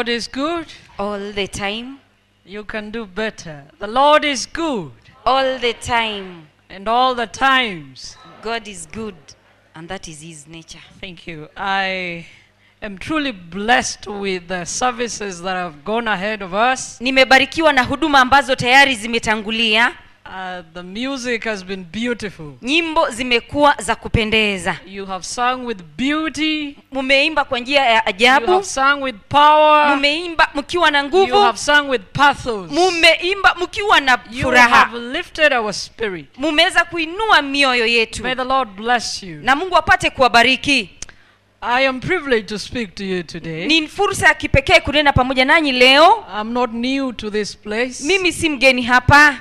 Lord is good all the time. You can do better. The Lord is good all the time. And all the times. God is good, and that is his nature. Thank you. I am truly blessed with the services that have gone ahead of us. Nimebarikiwa na huduma ambazo tayari zimetangulia. The music has been beautiful. Nyimbo zimekuwa za kupendeza. You have sung with beauty. Mumeimba kwa njia ya ajabu. You have sung with power. Mumeimba mkiwa na nguvu. You have sung with pathos. Mumeimba mkiwa na furaha. You have lifted our spirit. Mumeweza kuinua mioyo yetu. May the Lord bless you. Na Mungu apate kuwabariki. I am privileged to speak to you today. Ni fursa ya kipekee kunena pamoja nanyi leo. I'm not new to this place. Mimi si mgeni hapa.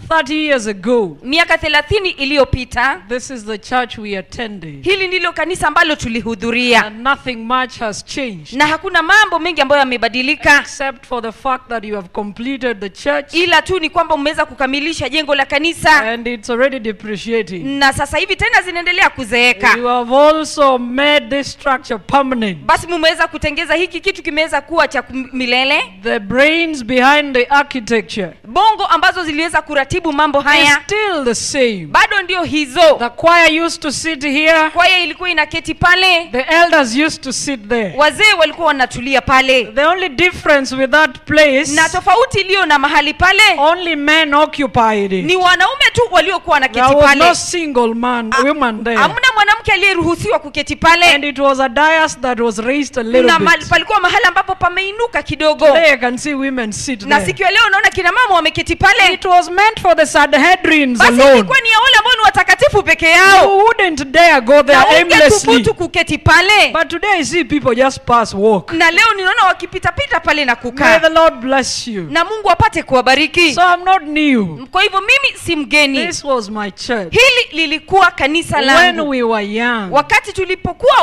30 years ago, miaka 30 iliyopita, this is the church we attended. Hili ndilo kanisa ambalo tulihudhuria. And nothing much has changed. Na hakuna mambo mengi ambayo yamebadilika. Except for the fact that you have completed the church. Ila tu ni kwamba umeweza kukamilisha jengo la kanisa. And it's already depreciating. Na sasa hivi tena zinaendelea kuzeeka. You have also made this structure permanent. Basi mmeweza kutengeza hiki kitu kimeweza kuwa cha milele. The brains behind the architecture. Bongo ambazo ziliweza kuratibu mambo haya is still the same. Bado ndio hizo. The choir used to sit here. Choir ilikuwa inaketi pale. The elders used to sit there. Wazee walikuwa wanatulia pale. The only difference with that place, na tofauti iliyo na mahali pale, only men occupied it. Ni wanaume tu waliokuwa wanaketi There was pale. no single man, woman there. Hamna mwanamke aliyeruhusiwa kuketi pale. And it was a dais that was raised a little na bit. Palikuwa mahali ambapo pameinuka kidogo. Today I can see women sit na there. Siku ya leo naona kina mama wameketi pale. It was meant for the Sanhedrins basi alone. Ilikuwa ni ya wale ambao ni watakatifu peke yao. Who wouldn't dare go there aimlessly. Ungethubutu kuketi pale. But today I see people just pass walk. Na leo ninaona wakipita pita pale na kukaa. May the Lord bless you. Na Mungu apate kuwabariki. So I'm not new. Kwa hivyo mimi si mgeni. This was my church. Hili lilikuwa kanisa langu. When we were young. Wakati tulipokuwa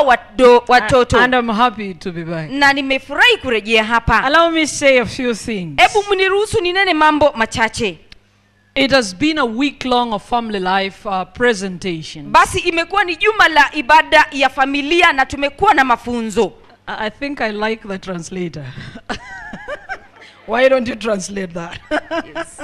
watoto. And I'm happy to be back. Na nimefurahi kurejea hapa. Allow me say a few things. Hebu mniruhusu ninene mambo machache. It has been a week long of family life presentation. Basi imekuwa ni juma la ibada ya familia na tumekuwa na mafunzo. I think I like the translator. Why don't you translate that? Yes.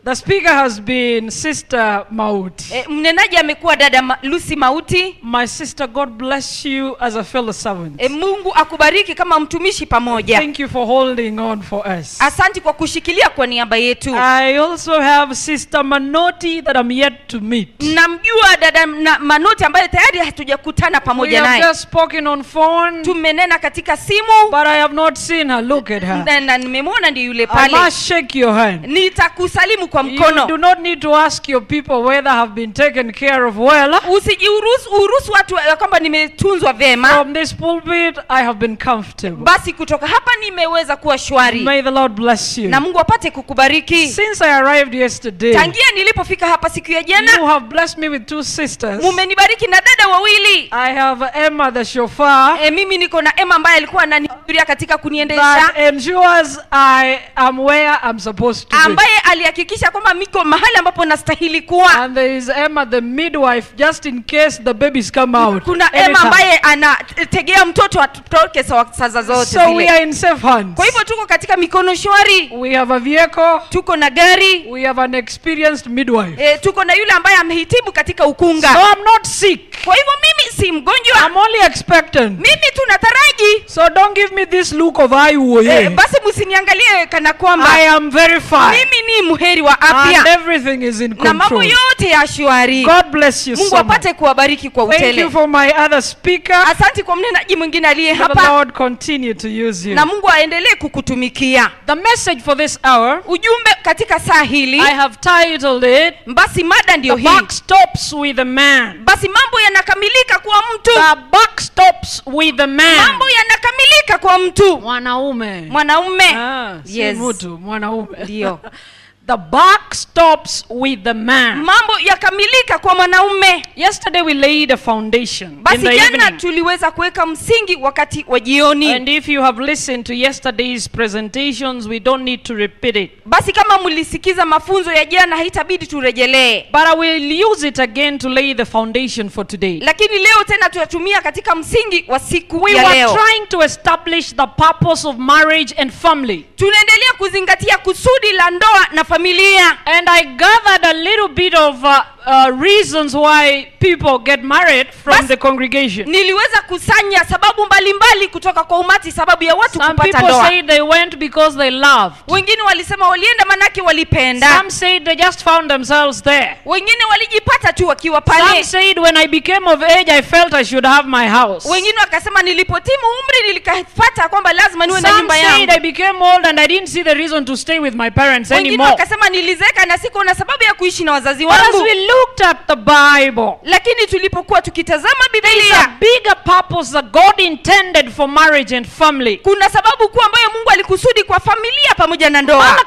The speaker has been Sister Mauti. Mnenaji amekuwa dada Lucy Mauti. My sister, God bless you as a fellow servant. Mungu akubariki kama mtumishi pamoja. Thank you for holding on for us. Asante kwa kushikilia kwa niaba yetu. I also have Sister Manoti that I'm yet to meet. Namjua dada Manoti ambaye tayari hatujakutana pamoja naye. We have just spoken on phone. Tumenena katika simu. But I have not seen her. Look at her. Na nimemwona ndiye yule pale. I must shake your hand. Nitakusalimu kwa mkono. You do not need to ask your people whether have been taken care of well. Usijiruhusu watu kwamba nimetunzwa vyema. From this pulpit I have been comfortable. Basi kutoka hapa nimeweza kuwa shwari. May the Lord bless you. Na Mungu apate kukubariki. Since I arrived yesterday, tangia nilipofika hapa siku ya jana, you have blessed me with two sisters. Mumenibariki na dada wawili. I have Emma the chauffeur. Mimi niko na Emma ambaye alikuwa ananihuduria katika kuniendesha. That ensures I am where I'm supposed to be. Ambaye alihakikisha kwamba miko mahali ambapo nastahili kuwa. And there is Emma the midwife, just in case the babies come out. Kuna Emma ambaye anategea mtoto atoke saa zote. So we are in safe hands. Kwa hivyo tuko katika mikono shwari. We have a vehicle. Tuko na gari. We have an experienced midwife. Tuko na yule ambaye amehitimu katika ukunga. So I'm not sick. Kwa hivyo mimi si mgonjwa. I'm only expectant. Mimi tunataraji. So don't give me this look of I woye. Basi msiniangalie kana kwamba I am very fine. Mimi ni muheri wa afya. And everything is in control. Na mambo yote ya shwari. God bless you so much. Mungu apate kuwabariki kwa utele. Thank you for my other speaker. Asante kwa mnenaji mwingine aliye hapa. May the Lord continue to use you. Na Mungu aendelee kukutumikia. The message for this hour, ujumbe katika saa hili, I have titled it, basi mada ndio hii. The buck stops with the man. Basi mambo yanakamilika kwa mtu. The buck stops with the man. Mambo yanakamilika kwa mtu. Mwanaume. Mwanaume. Yes. Si mtu, mwanaume. Ndio. The buck stops with the man. Mambo yakamilika kwa mwanaume. Yesterday we laid a foundation in Basi the jana evening. Tuliweza kuweka msingi wakati wa jioni. And if you have listened to yesterday's presentations, we don't need to repeat it. Basi kama mlisikiza mafunzo ya jana haitabidi turejelee. But I will use it again to lay the foundation for today. Lakini leo tena tutatumia katika msingi wa siku We ya were leo. Trying to establish the purpose of marriage and family. Tunaendelea kuzingatia kusudi la ndoa na familia. And I gathered a little bit of reasons why people get married from the congregation. Niliweza kusanya sababu mbalimbali kutoka kwa umati sababu ya watu Some kupata people ndoa. Say they went because they loved. Wengine walisema walienda manake walipenda. Some said they just found themselves there. Wengine walijipata tu wakiwa Some pale. said when I became of age I felt I should have my house. Wengine wakasema nilipotimu umri nilikapata kwamba lazima niwe na Some nyumba said yangu. I became old and I didn't see the reason to stay with my parents Wengine anymore. wakasema nilizeeka na sikuona sababu ya kuishi na wazazi But as wangu. we looked at the Bible, Lakini tulipokuwa tukitazama there is Biblia, a bigger purpose that God intended for marriage and family. kuna sababu kuu ambayo Mungu alikusudi kwa familia pamoja na ndoa.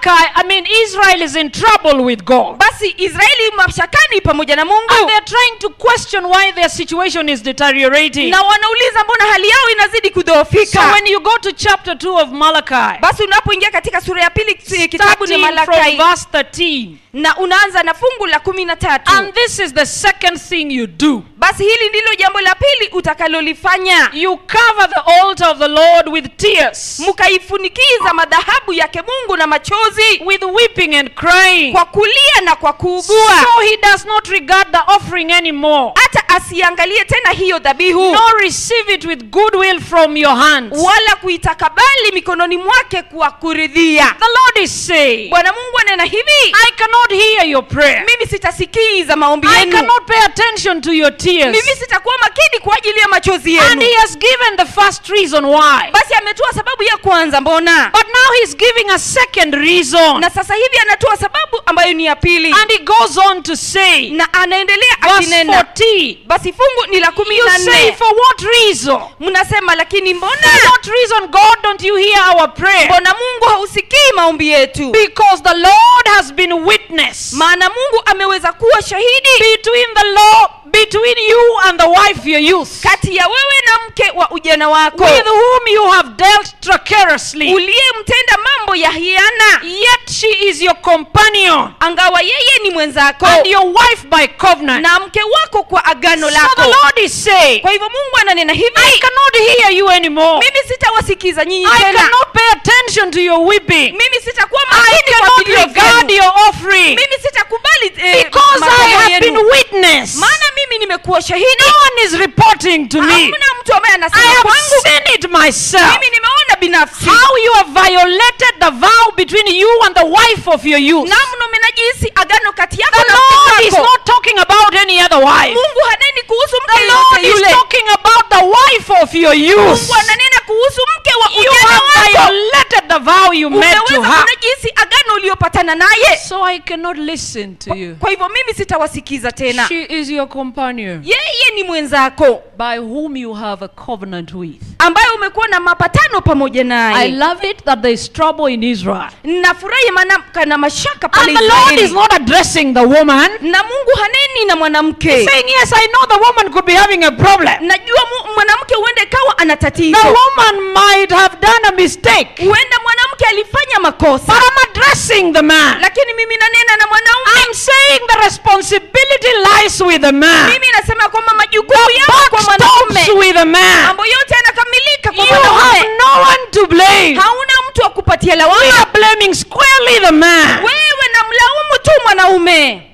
Israel is in trouble with God. Basi Israeli mashakani pamoja na Mungu. And they're trying to question why their situation is deteriorating. Na wanauliza mbona hali yao inazidi kudhoofika. So when you go to chapter 2 of Malachi, basi unapoingia katika sura ya pili kitabu ni starting Malachi, from verse 13, na unaanza na fungu la 13. And this is the second thing you do. Basi hili ndilo jambo la pili utakalolifanya. You cover the altar of the Lord with tears. Mkaifunikiza madhabahu yake Mungu na machozi. With weeping and crying. Kwa kulia na kwa kuugua. So he does not regard the offering anymore. Hata asiangalie tena hiyo dhabihu. Nor receive it with goodwill from your hands. Wala kuitakabali mikononi mwake kwa kuridhia. The Lord is saying, Bwana Mungu anena hivi, I cannot hear your prayer. Mimi sitasikiza maombi I yenu. cannot pay attention to your tears. Mimi sitakuwa makini kwa ajili ya machozi yenu. And he has given the first reason why. Basi ametoa sababu ya kwanza mbona. But now he's giving a second reason. Na sasa hivi anatoa sababu ambayo ni ya pili. And he goes on to say, na anaendelea verse akinena, 14, basi fungu ni la 14. You say, for what reason? Mnasema lakini mbona? For what reason, God, don't you hear our prayer? Mbona Mungu hausikii maombi yetu? Because the Lord has been witness. Maana Mungu ameweza kuwa shahidi. Between the law, between you and the wife of your youth. Kati ya wewe na mke wa ujana wako. With whom you have dealt treacherously. Uliyemtenda mambo ya hiana. Yet she is your companion. Angawa yeye ni mwenzako. And your wife by covenant. Na mke wako kwa agano lako. So the Lord is saying, kwa hivyo Mungu ananena hivi, I cannot hear you anymore. Mimi sitawasikiza nyinyi tena. I cannot pay attention to your weeping. Mimi sitakuwa makini I kwa cannot vilio regard vyenu. your offering. Mimi sitakubali because I have been witness. Maana mimi nimekuwa shahidi. No one is reporting to me. Hamna mtu ambaye anasema I have kwangu. seen it myself. Mimi nimeona binafsi. How you have violated the vow between you and the wife of your youth. Namna umenajisi agano kati yako The na mke Lord is wako. not talking about any other wife. Mungu haneni kuhusu mke The Lord yeyote is yule. talking about the wife of your youth. Mungu ananena kuhusu mke wa You ujana have wako. violated the vow you made to Umeweza her. kunajisi agano uliyopatana naye. So I cannot listen to you. Kwa hivyo mimi sitawasikiza tena. She is your companion. Yeye ni mwenzako. By whom you have a covenant with. Ambaye umekuwa na mapatano pamoja naye. I love it that there is trouble in Israel. Nafurahi maana kana mashaka pale And the Lord Israeli. is not addressing the woman. Na Mungu haneni na mwanamke. He's saying, yes, I know the woman could be having a problem. Najua mwanamke huenda ikawa ana tatizo. The woman might have done a mistake. Huenda mwanamke alifanya makosa. But I'm addressing the man. Lakini mimi nanena na mwanaume. I'm saying the responsibility lies with the man. Mimi nasema kwamba majukumu The yako buck kwa stops mwanaume. with the man. Mambo yote yanakamilika kwa You have mwanaume. no one to blame. Hauna mtu wa kupatia lawama. We are blaming squarely the man. Wewe na mlaumu tu mwanaume.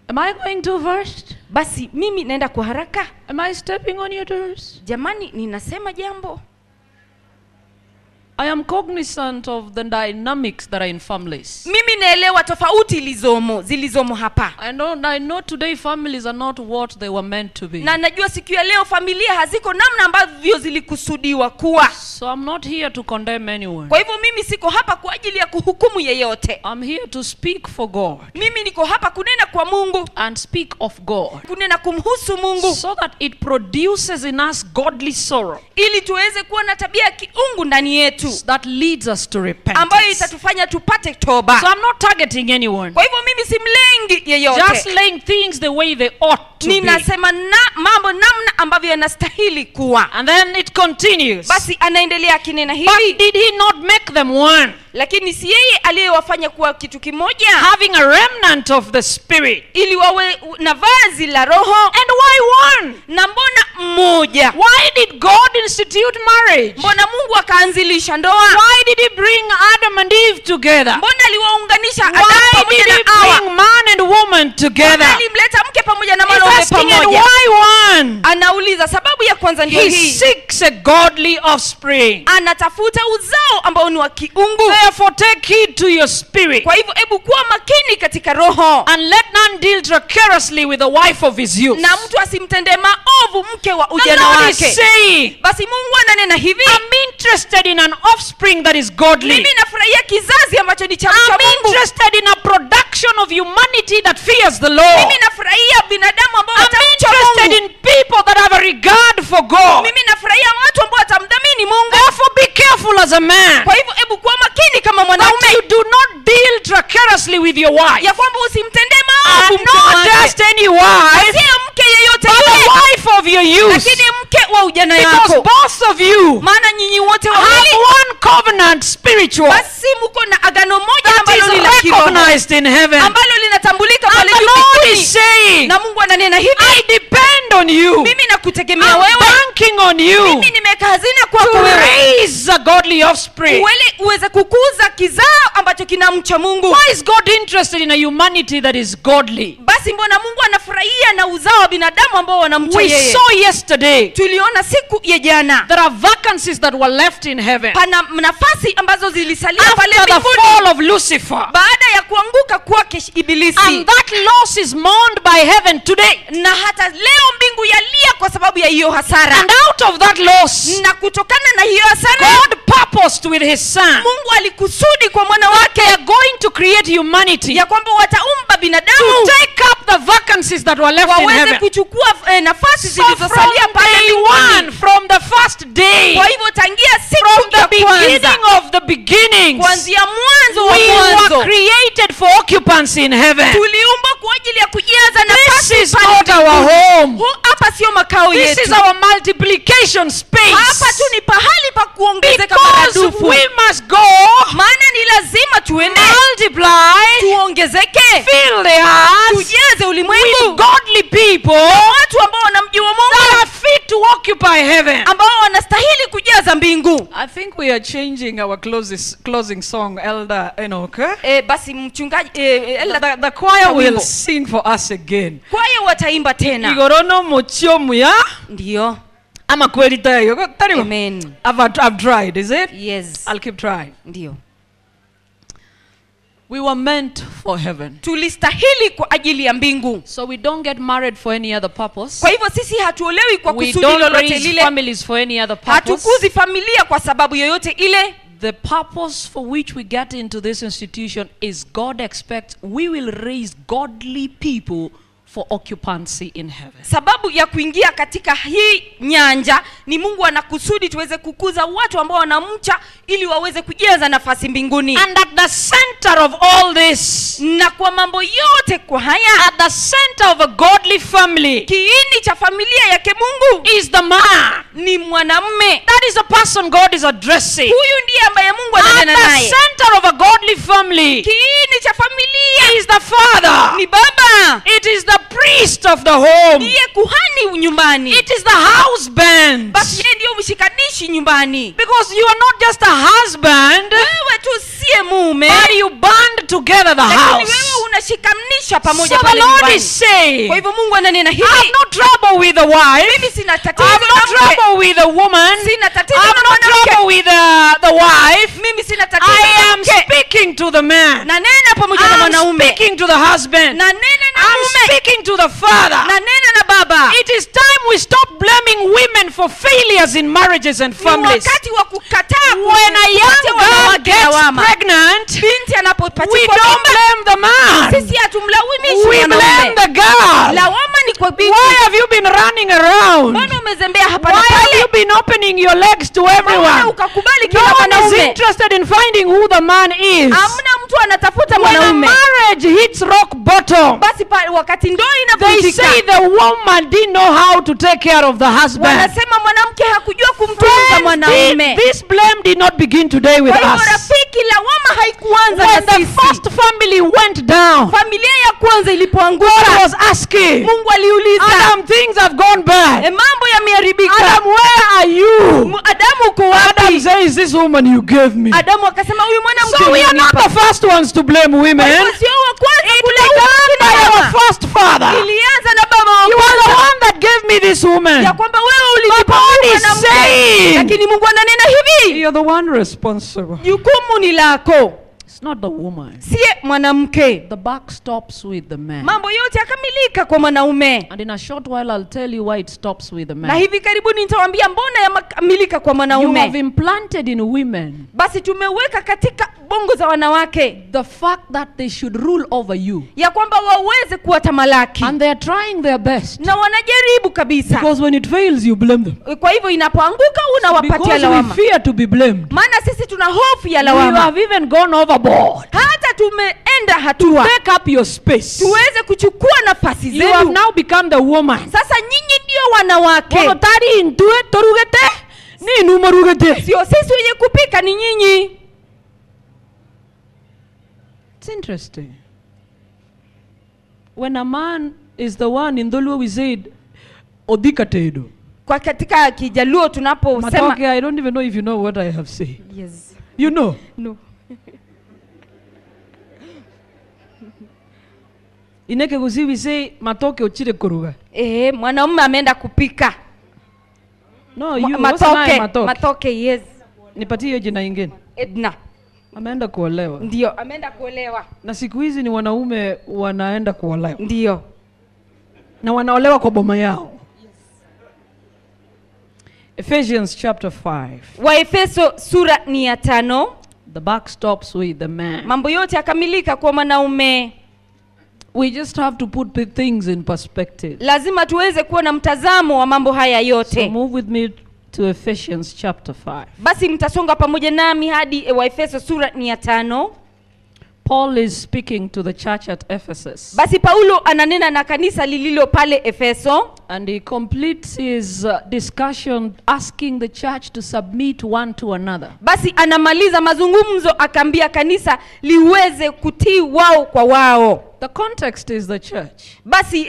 Am I going too fast? Basi mimi naenda kwa haraka. Am I stepping on your toes? Jamani, ninasema jambo. I am cognizant of the dynamics that are in families. Mimi naelewa tofauti zilizomo hapa. I know today families are not what they were meant to be. Na najua siku ya leo familia haziko namna ambavyo zilikusudiwa kuwa. So I'm not here to condemn anyone. Kwa hivyo mimi siko hapa kwa ajili ya kuhukumu yeyote. I'm here to speak for God. Mimi niko hapa kunena kwa Mungu. And speak of God. Kunena kumhusu Mungu. So that it produces in us godly sorrow. Ili tuweze kuwa na tabia ya kiungu ndani yetu. That leads us to ambayo repentance. Itatufanya tupate toba. So I'm not targeting anyone. Kwa hivyo mimi simlengi yeyote. Just laying things the way they ought to be. Ninasema na mambo namna ambavyo yanastahili kuwa. And then it continues. Basi anaendelea akinena But hivi, did he not make them one, lakini si yeye aliyewafanya kuwa kitu kimoja, having a remnant of the Spirit? Ili wawe na vazi la roho? And why one? Na mbona mmoja? Why did God institute marriage? Mbona Mungu akaanzilisha ndoa? Why did he bring Adam and Eve together? Mbona aliwaunganisha Adamu Why pamoja did he na Hawa? bring man and woman Mbona together? alimleta mke pamoja na He's mwanaume asking, and pamoja? why one? Anauliza sababu ya kwanza ndio He hii. seeks a godly offspring. Anatafuta uzao ambao ni wa kiungu. Therefore, take heed to your spirit, Kwa hivyo hebu kuwa makini katika roho, and let none deal treacherously with the wife of his youth. na mtu asimtendee maovu mke wa The ujana Lord is wake. saying, Basi Mungu ananena hivi, I'm interested in an offspring that is godly. mimi nafurahia kizazi ambacho ni cha mcha I'm Mungu. interested in a production of humanity that fears the Lord. Mimi nafurahia binadamu ambao I'm watamcha interested Mungu. in people that have a regard for God. Mimi nafurahia watu ambao watamdhamini Mungu. Therefore, be careful as a man Kwa hivyo hebu kuwa makini kama that mwanaume, you do not deal treacherously with your wife. ya kwamba usimtendee maovu And mke not wake. just any wife, Sio mke yeyote but the yule, wife of your youth. lakini mke wa ujana Because yako, both of you maana nyinyi wote have wawili one covenant spiritual basi mko na agano moja that ambalo ni is la kiroho, recognized in heaven. ambalo linatambulika And pale the juu Lord mbinguni. is saying, Na Mungu ananena hivi, I depend on you. mimi nakutegemea I'm wewe, banking on you mimi nimeweka hazina kwako to wewe, raise a godly offspring. Uweze kukuza kizao ambacho kinamcha Mungu. Why is God interested in a humanity that is godly? Basi mbona Mungu anafurahia na uzao wa binadamu ambao wanamcha We yeye? saw yesterday Tuliona siku ya jana there are vacancies that were left in heaven pana nafasi ambazo zilisalia pale after the mbinguni fall of Lucifer. baada ya kuanguka kwake Ibilisi, And that loss is mourned by heaven today. na hata leo mbingu yalia kwa sababu ya hiyo hasara. And out of that loss, Na kutokana na hiyo hasara, God purposed with his son Mungu alikusudi kwa mwana wake they are going to create humanity ya kwamba wataumba to binadamu take up the vacancies that were left in waweze heaven. kuchukua nafasi So from zilizosalia pale day mbinguni. one, from the first day, Kwa hivyo tangia from siku the ya kwanza, beginning of the beginnings, kuanzia mwanzo wa we were mwanzo, created for occupancy in heaven. tuliumbwa kwa ajili ya kujaza This nafasi is pale not our mbinguni. home. Hapa sio makao This yetu. is our multiplication space. Hapa tu ni pahali pa kuongezeka Because maradufu, we must go, maana ni lazima tuende, multiply, tuongezeke, fill the earth tujaze with ulimwengu godly people watu ambao wanamjua that Mungu, are fit to occupy heaven. ambao wanastahili kujaza mbingu. I think we are changing our closing song, Elder Enoch. Basi mchungaji Elder, The choir will Wimbo. Sing for us again. Kwaya wataimba tena. Igorono mochiomuya. Ndio. Ama kweli tayo. Tariwa. Amen. I've tried, is it? Yes. I'll keep trying. Ndio. We were meant for heaven. Tulistahili kwa ajili ya mbingu. So we don't get married for any other purpose. Kwa hivyo sisi hatuolewi kwa We kusudi don't lolote raise lile. families for any other purpose. Hatukuzi familia kwa sababu yoyote ile. The purpose for which we get into this institution is God expects we will raise godly people for occupancy in heaven. Sababu ya kuingia katika hii nyanja ni Mungu anakusudi tuweze kukuza watu ambao wanamcha ili waweze kujaza nafasi mbinguni. And at the center of all this, na kwa mambo yote kwa haya, at the center of a godly family, kiini cha familia yake Mungu is the man. Ni mwanamume. That is the person God is addressing. Huyu ndiye ambaye Mungu At ananena the naye. center of a godly family Kiini cha familia is the father. ni baba. It is the priest of the home. Ndiye kuhani nyumbani. It is the husband. Basi yeye ndiyo mshikanishi nyumbani. Because you are not just a husband, Wewe tu siye mume, but you band together the lakini house. wewe unashikanisha So pamoja the pale Lord nyumbani. is saying, Kwa hivyo Mungu ananena I hivi, have no trouble with the wife. mimi sina I tatizo have no na mke, trouble with the woman. sina I tatizo have na no mwanamke, trouble with the wife. mimi sina tatizo I na am mke. speaking to the man. Nanena pamoja na I'm mwanaume, speaking to the husband. nanena na I'm mume, speaking to the father. nanena na baba. It is time we stop blaming women for failures in marriages and Ni families. wakati wa kukataa When a young kupatia girl wanawake gets lawama. pregnant, Binti we anapopachikwa don't mimba, blame the man. sisi hatumlaumishi We blame mwanaume. the girl. Lawama ni kurudi kwa binti. Why have you been running around? Mbona umezembea hapa na Why have pale? you been opening your legs to Mbona everyone? ukakubali No kila one is mwanaume? interested in finding who the man is. Hamna mtu anatafuta When a mwanaume. marriage hits rock bottom, Basi wakati ndoa they inavunjika, say the woman didn't know how to take care of the husband. wanasema mwanamke hakujua kumtunza Friends, mwanaume. this blame did not begin today with Kwa hivyo us. rafiki, lawama haikuanza When na the sisi. first family went down, Familia ya kwanza ilipoanguka, God was asking, Mungu aliuliza, Adam, things have gone bad. Mambo yameharibika. Adam, where are you? Adamu uko Adam wapi? says, this woman you gave me. Adamu akasema huyu mwanamke So we are not uliyenipa. the first ones to blame women. Kwa hivyo sio wa kwanza kulaumu Began kina by our mama. first father. Ilianza na baba wa You are the kwanza, one that gave me this woman. ya kwamba wewe ulinipa But God huyu is mwanamke. saying, Lakini Mungu ananena hivi, you're the one responsible. jukumu ni lako, It's not the woman. siye mwanamke. The buck stops with the man. Mambo yote yakamilika kwa mwanaume, And in a short while, I'll tell you why it stops with the na man. hivi karibuni nitawaambia mbona yamekamilika kwa You have mwanaume. implanted in women Basi tumeweka katika bongo za wanawake the fact that they should rule over you. ya kwamba waweze kuwatamalaki, And they are trying their best. na wanajaribu kabisa. Because when it fails, you blame them. Kwa hivyo inapoanguka unawapatia Because we lawama, fear to be blamed. maana sisi tuna hofu ya We lawama. have even gone overboard. Hata tumeenda hatua Take up your space. tuweze kuchukua nafasi You have zenu. now become the woman. Sasa nyinyi ndio wanawake, Bono tari intue torugete ni numarugete. sio sisi wenye kupika, ni nyinyi. It's interesting. When a man is the one in Dholuo we said odhikatedo. Kwa katika Kijaluo tunaposema Matoke, I don't even know if you know what I have said. Yes. You know. No. Ineke gusi we say matoke ochire kuruga. Mwanaume ameenda kupika. No, you what's Matoke, matoke. matoke, yes. Nipatie hiyo jina ingine. Edna. Ameenda kuolewa. Ndio, ameenda kuolewa. Na siku hizi ni wanaume wanaenda kuolewa. Ndio. Na wanaolewa kwa boma yao. Ephesians chapter 5. Waefeso sura ni ya 5. The buck stops with the man. Mambo yote yakamilika kwa mwanaume. We just have to put the things in perspective. Lazima tuweze kuwa na mtazamo wa mambo haya yote. So move with me to Ephesians chapter 5. Basi mtasonga pamoja nami hadi Waefeso sura ni ya 5. Paul is speaking to the church at Ephesus. Basi Paulo ananena na kanisa lililo pale Efeso. And he completes his discussion asking the church to submit one to another. Basi anamaliza mazungumzo akaambia kanisa liweze kutii wao kwa wao. The context is the church. Basi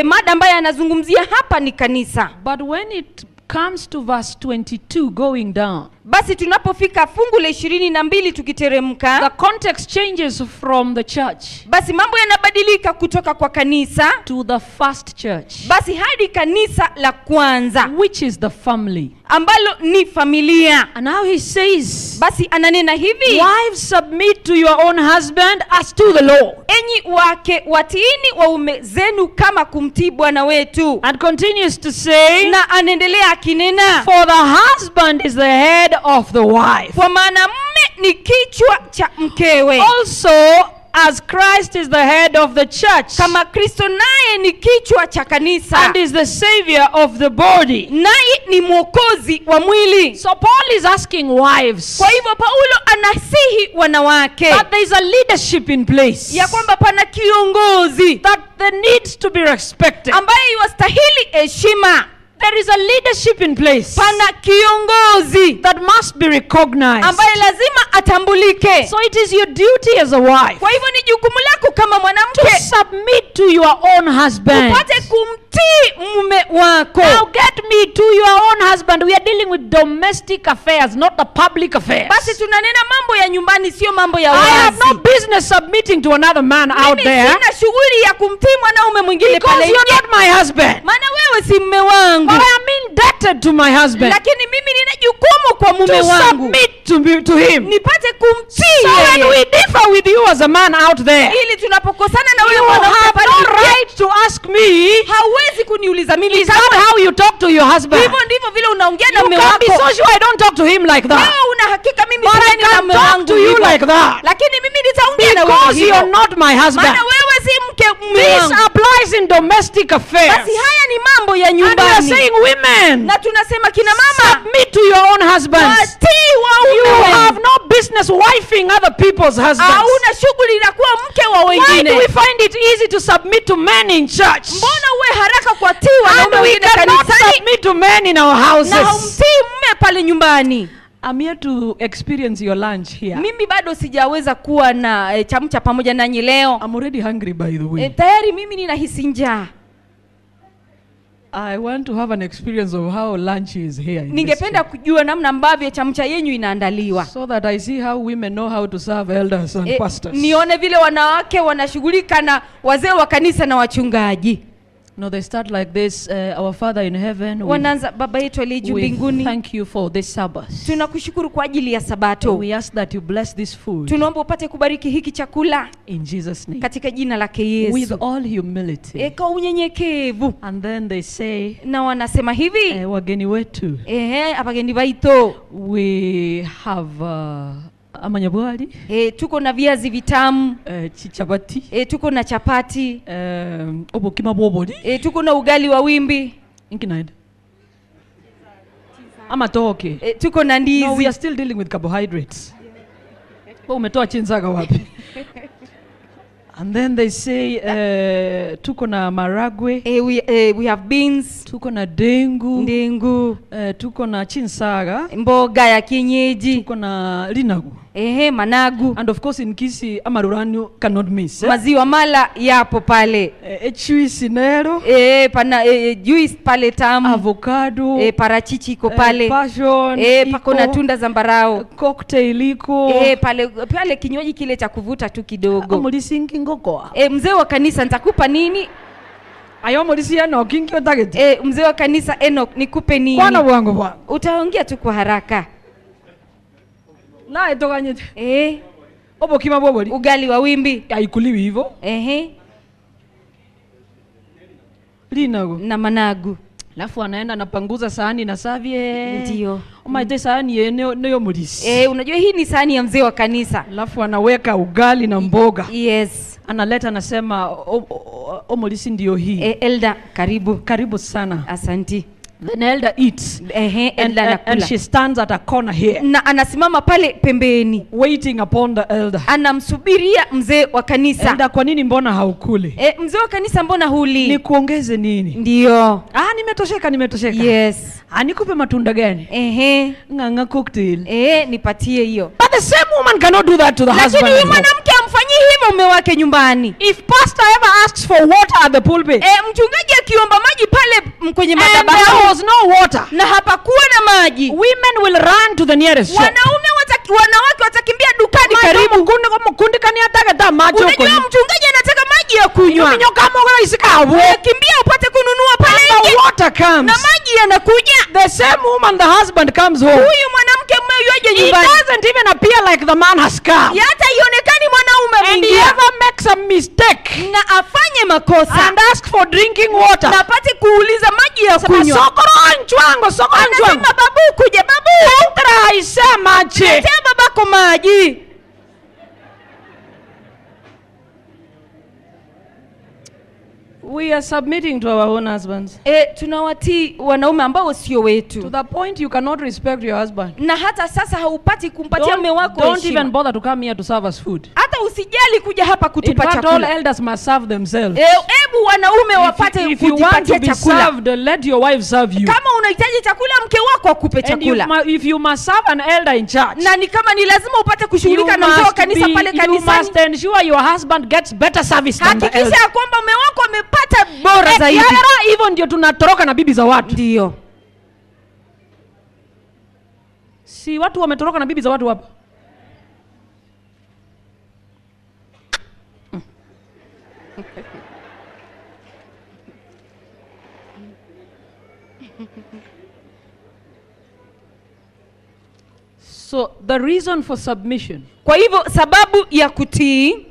mada ambayo anazungumzia hapa ni kanisa. But when it comes to verse 22 going down, basi tunapofika fungu la 22 tukiteremka, the context changes from the church basi mambo yanabadilika kutoka kwa kanisa to the first church, basi hadi kanisa la kwanza, which is the family, ambalo ni familia. And now he says, basi ananena hivi, wives, submit to your own husband as to the Lord. Enyi wake watiini waume zenu kama kumtii Bwana wetu. And continues to say, na anaendelea akinena, for the husband is the head of the wife, kwa maana mume ni kichwa cha mkewe. Also as Christ is the head of the church, kama Kristo naye ni kichwa cha kanisa, and is the savior of the body, naye ni mwokozi wa mwili. So Paul is asking wives, kwa hivyo Paulo anasihi wanawake, that there is a leadership in place, ya kwamba pana kiongozi that there needs to be respected, ambaye yastahili heshima. There is a leadership in place, pana kiongozi that must be recognized, ambaye lazima atambulike. So it is your duty as a wife, kwa hivyo ni jukumu lako kama mwanamke, to submit to your own husband, upate kumtii mume wako. Now get me to your own husband. We are dealing with domestic affairs, not the public affairs. Basi tunanena mambo ya nyumbani, sio mambo ya wazi. I have no business submitting to another man out there. Mimi sina shughuli ya kumtii mwanaume mwingine pale, because you're not my husband. Maana wewe si mume wangu. But I am indebted to my husband. Lakini mimi nina jukumu kwa mume wangu, to submit to him. Nipate kumtii. So when we differ with you as a man out there, ili tunapokosana na wewe mwanaume pale, you have no right to ask me. Hauwezi kuniuliza mimi. Is that how you talk to your husband? Hivyo ndivyo vile unaongea na mume wako. You can be so sure I don't talk to him like that. Wewe una hakika mimi sina mume wangu. But I can talk to you like that. Lakini mimi nitaongea na wewe because hivyo. You are not my husband. Maana wewe si mke mume This wangu. applies in domestic affairs. Basi haya ni mambo ya And we are nyumbani. saying, women, Na tunasema kina mama, submit to your own husbands. watii waume You wenu. have no business wifing other people's husbands. Hauna shughuli la kuwa mke wa Why do wengine. we find it easy to submit to men in church? Mbona uwe haraka kuwatii And wanaume we wengine cannot kanisani submit to men in our na houses. haumtii mume pale nyumbani? I'm here to experience your lunch here. Mimi bado sijaweza kuwa na chamcha pamoja nanyi leo. I'm already hungry, by the way. Tayari mimi ninahisi njaa. I want to have an experience of how lunch is here in this Ningependa kujua namna ambavyo chamcha yenyu inaandaliwa. church, so that I see how women know how to serve elders and pastors. Nione vile wanawake wanashughulika na wazee wa kanisa na wachungaji. No, they start like this. Our Father in heaven, Wanaanza, Baba yetu aliye juu we mbinguni, thank you for this Sabbath. tunakushukuru kwa ajili ya Sabato. We ask that you bless this food Tunaomba upate kubariki hiki chakula in Jesus' name. katika jina lake With Yesu. all humility. Kwa unyenyekevu. And then they say, Na wanasema hivi, wageni wetu, abageni baito, we have amanyabwali, tuko na viazi vitamu, chichabati, tuko na chapati, obukima bwoboli, tuko na ugali wa wimbi, inkinaid amatoke, tuko na ndizi. No, we are still dealing with carbohydrates. Wewe umetoa chinzaga wapi? And then they say tuko na maragwe, we have beans, tuko na dengu, ndengu, tuko na chinsaga, mboga ya kienyeji, tuko na linagu, managu. And of course in Kisii amaruranu cannot miss. Maziwa mala yapo pale. Juice nero, pana juice pale tamu, avocado, parachichi iko pale, passion, pako na tunda zambarau, cocktail iko, pale pale kinywaji kile cha kuvuta tu kidogo. Amulisi ngoko. Mzee wa kanisa nitakupa nini? Ayo mulisi Enoch ingi target. Mzee wa kanisa Enoch nikupe nini? Kwana bwangu bwangu. Utaongea tu kwa haraka. Na etoganyete. Obukima bwoboli. Ugali wa wimbi. Haikuliwi hivyo. Linago. Na managu. Alafu anaenda anapanguza sahani na savie. Ndio. Umaite sahani yenyewe niyo mulisi. Unajua hii ni sahani ya mzee wa kanisa. Alafu anaweka ugali na mboga. Yes. Analeta anasema omulisi ndio hii. Elder, karibu. Karibu sana. Asanti. Then elder eats. Elder anakula. And she stands at a corner here. Na anasimama pale pembeni. Waiting upon the elder. Anamsubiria mzee wa kanisa. Elder, kwa nini mbona haukuli? Mzee wa kanisa mbona huli? Nikuongeze nini? Ndio. Nimetosheka, nimetosheka. Yes. Nikupe matunda gani? Nganga cocktail. Nipatie hiyo. But the same woman cannot do that to the husband. Lakini huyu mwanamke amfanyii hivyo mume wake nyumbani. If pastor ever asks for water at the pulpit, mchungaji akiomba maji pale kwenye madhabahu, and there was no water, na hapakuwa na maji, women will run to the nearest shop. Wanawake watakimbia dukani karibu. Mkundi kani ataka maji huko. Unajua mchungaji anataka maji ya kunywa. Kimbia upate kununua pale nje. The water comes. Na maji yanakuja. The same woman, the husband comes home. Huyu mwanamke mume yuaje nyumbani. He doesn't even appear like the man has come. Hata ionekani mwanaume And he ever makes a mistake. Na afanye makosa. And ask for drinking water. Na apate kuuliza maji ya kunywa. Sokoro nchwango, sokoro nchwango. Anasema babu kuja, babu. Entra isema che. Letea babako maji. We are submitting to our own husbands. Tunawatii wanaume ambao sio wetu. To the point you cannot respect your husband. Na hata sasa haupati kumpatia mume wako heshima. Don't even bother to come here to serve us food. Hata usijali kuja hapa kutupa In fact, chakula. all elders must serve themselves. Hebu wanaume wapate kujipatia chakula. If you want to be served, let your wife serve you. Kama unahitaji chakula, mke wako akupe chakula. And if you must serve an elder in church. Na ni kama ni lazima upate kushughulika na mzee wa kanisa pale kanisani. You must ensure your husband gets better service than the elder. Hakikisha kwamba mume wako amepata bora zaidi. Hivyo ndio tunatoroka na bibi za watu. Ndio. Si watu wametoroka na bibi za watu hapa. So the reason for submission, kwa hivyo sababu ya kutii,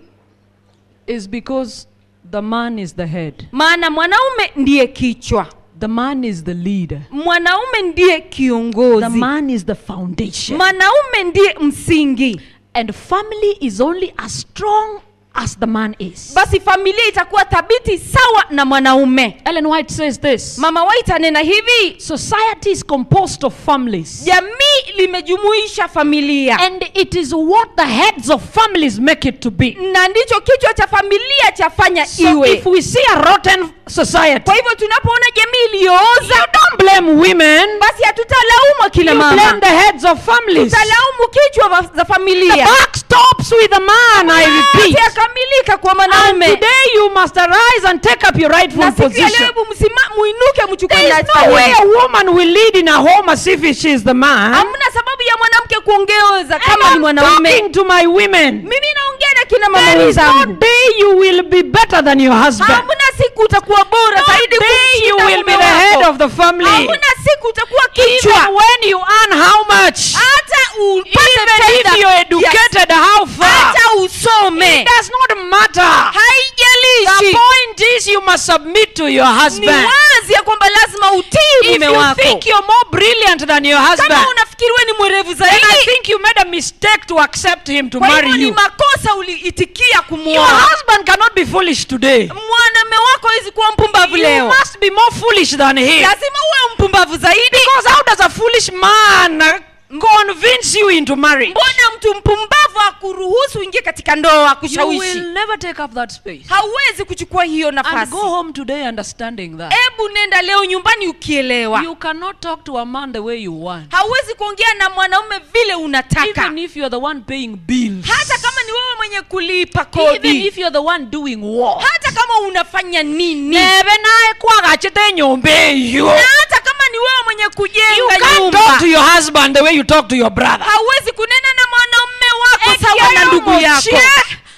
is because the man is the head. Maana mwanaume ndiye kichwa. The man is the leader. Mwanaume ndiye kiongozi. The man is the foundation. Mwanaume ndiye msingi. And family is only as strong as the man is. Basi familia itakuwa thabiti sawa na mwanaume. Ellen White says this. Mama White anena hivi, society is composed of families. Jamii limejumuisha familia. And it is what the heads of families make it to be. Na ndicho kichwa cha familia chafanya iwe. So if we see a rotten society, kwa hivyo tunapoona jamii iliyooza, you don't blame women. Basi hatutalaumu kina mama. You blame the heads of families. Tutalaumu kichwa za familia. The buck stops with the man, I repeat. Yakamilika kwa mwanaume. And today you must arise and take up your rightful position. There is no way a woman will lead in a home as if she is the man. Hamna sababu ya mwanamke kuongeza kama ni mwanaume. I'm talking to my women. Mimi naongea na kina mama There is wenzangu. no day you will be better than your husband. Hamna siku utakuwa bora zaidi No day you kumshinda will be mume the head wako. of the family. Hamna siku utakuwa kichwa. Even when you earn how much? Hata upate Even if fedha you're educated, how far? Hata usome. It does not matter. Haijalishi. The point is you must submit to your husband. Ni wazi ya kwamba lazima utii If mume you wako. think you're more brilliant than your husband, Kama unafikiri wewe ni mwerevu then I zaidi, think you made a mistake to accept him to kwa marry hivyo ni you. makosa uliitikia Your kumuoa. husband cannot be foolish today. Mwanamume wako hawezi kuwa mpumbavu You leo. must be more foolish than him. Lazima uwe mpumbavu zaidi. Because how does a foolish man convince you into marriage? Mbona mtu mpumbavu akuruhusu uingie katika ndoa, You akushawishi? will never take up that space. Hauwezi kuchukua hiyo And nafasi. go home today understanding that. Hebu nenda leo nyumbani ukielewa. You cannot talk to a man the way you want. Hauwezi kuongea na mwanaume vile unataka. Even if you're the one paying bills. Hata kama ni wewe mwenye kulipa kodi. Even if you're the one doing what. Hata kama unafanya nini. Nebe naye kwagachete nyumba eyo. Na hata kama ni wewe mwenye You kujenga can't nyumba. talk to your husband the way you talk to your brother. Hauwezi kunena na mwanaume wako sawa na ndugu yako.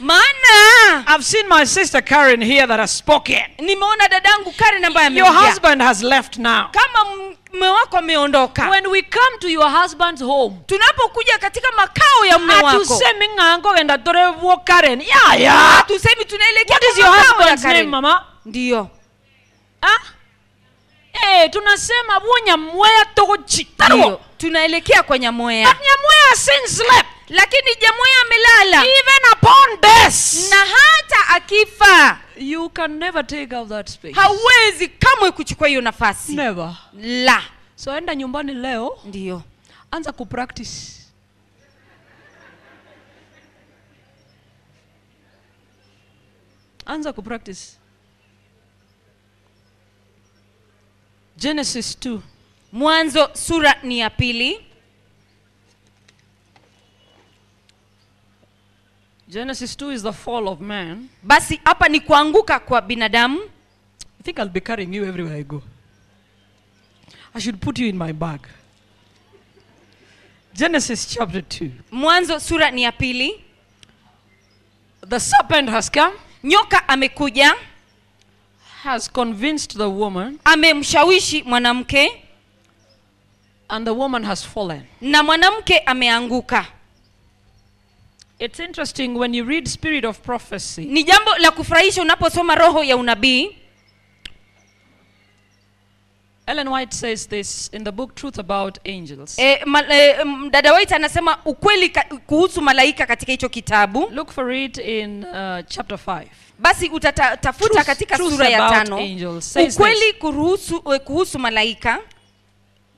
Maana I've seen my sister Karen here that has spoken. Nimeona dadangu Karen ambaye Your ameongea. husband has left now. Kama mume wako ameondoka. When we come to your husband's home, tunapokuja katika makao ya mume wako, hatusemi ng'ango enda torevo Karen. Yeah, yeah. Hatusemi tunaelekea What is kwa your makao ya husband's Karen. name, mama? Ndio. Ah? Tunasema Nyamweya togochitaro. Ndio. Tunaelekea kwa Nyamweya. But Nyamweya since slept. Lakini Nyamweya amelala. Even upon death. Na hata akifa. You can never take out that space. Hauwezi kamwe kuchukua hiyo nafasi. Never. La. So enda nyumbani leo. Ndio. Anza kupractice. Anza kupractice. Genesis 2. Mwanzo sura ni ya 2. Genesis 2 is the fall of man. Basi hapa ni kuanguka kwa binadamu. I think I'll be carrying you everywhere I go. I should put you in my bag. Genesis chapter 2. Mwanzo sura ni ya 2. The serpent has come. Nyoka amekuja. Has convinced the woman. Amemshawishi mwanamke. And the woman has fallen. Na mwanamke ameanguka. It's interesting when you read Spirit of Prophecy. Ni jambo la kufurahisha unaposoma roho ya unabii. Ellen White says this in the book Truth About Angels. Dada White anasema ukweli kuhusu malaika katika hicho kitabu. Look for it in chapter 5. Basi utatafuta katika sura ya 5. Ukweli kuhusu malaika.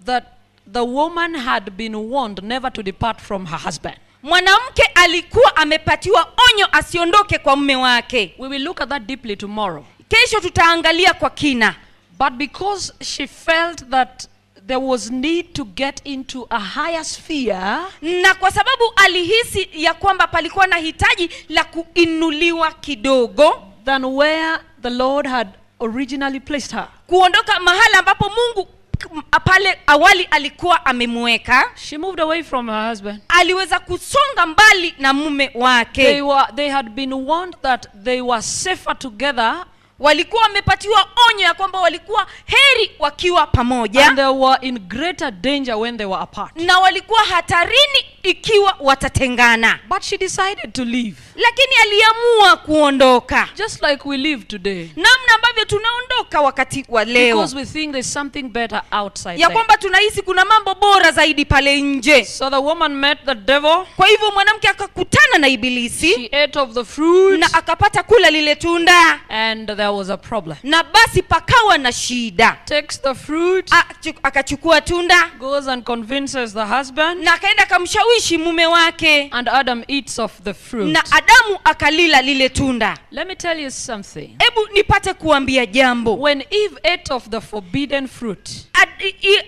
That the woman had been warned never to depart from her husband. Mwanamke alikuwa amepatiwa onyo asiondoke kwa mume wake. We will look at that deeply tomorrow. Kesho tutaangalia kwa kina. But because she felt that there was need to get into a higher sphere, na kwa sababu alihisi ya kwamba palikuwa na hitaji la kuinuliwa kidogo, than where the Lord had originally placed her. Kuondoka mahala ambapo Mungu pale awali alikuwa amemweka. She moved away from her husband. Aliweza kusonga mbali na mume wake. They had been warned that they were safer together. Walikuwa wamepatiwa onyo ya kwamba walikuwa heri wakiwa pamoja. And they were in greater danger when they were apart. Na walikuwa hatarini Ikiwa watatengana. But she decided to leave. Lakini aliamua kuondoka. Just like we live today. Namna ambavyo tunaondoka wakati wa leo. Because we think there's something better outside. Ya kwamba tunahisi kuna mambo bora zaidi pale nje. So the woman met the devil. Kwa hivyo mwanamke akakutana na ibilisi. She ate of the fruit. Na akapata kula lile tunda. And there was a problem. Na basi pakawa na shida. Takes the fruit. Akachukua tunda. Goes and convinces the husband. Na akaenda akamshawishi mume wake. And Adam eats of the fruit. Na Adamu akalila lile tunda. Let me tell you something. Ebu nipate kuambia jambo. When Eve ate of the forbidden fruit,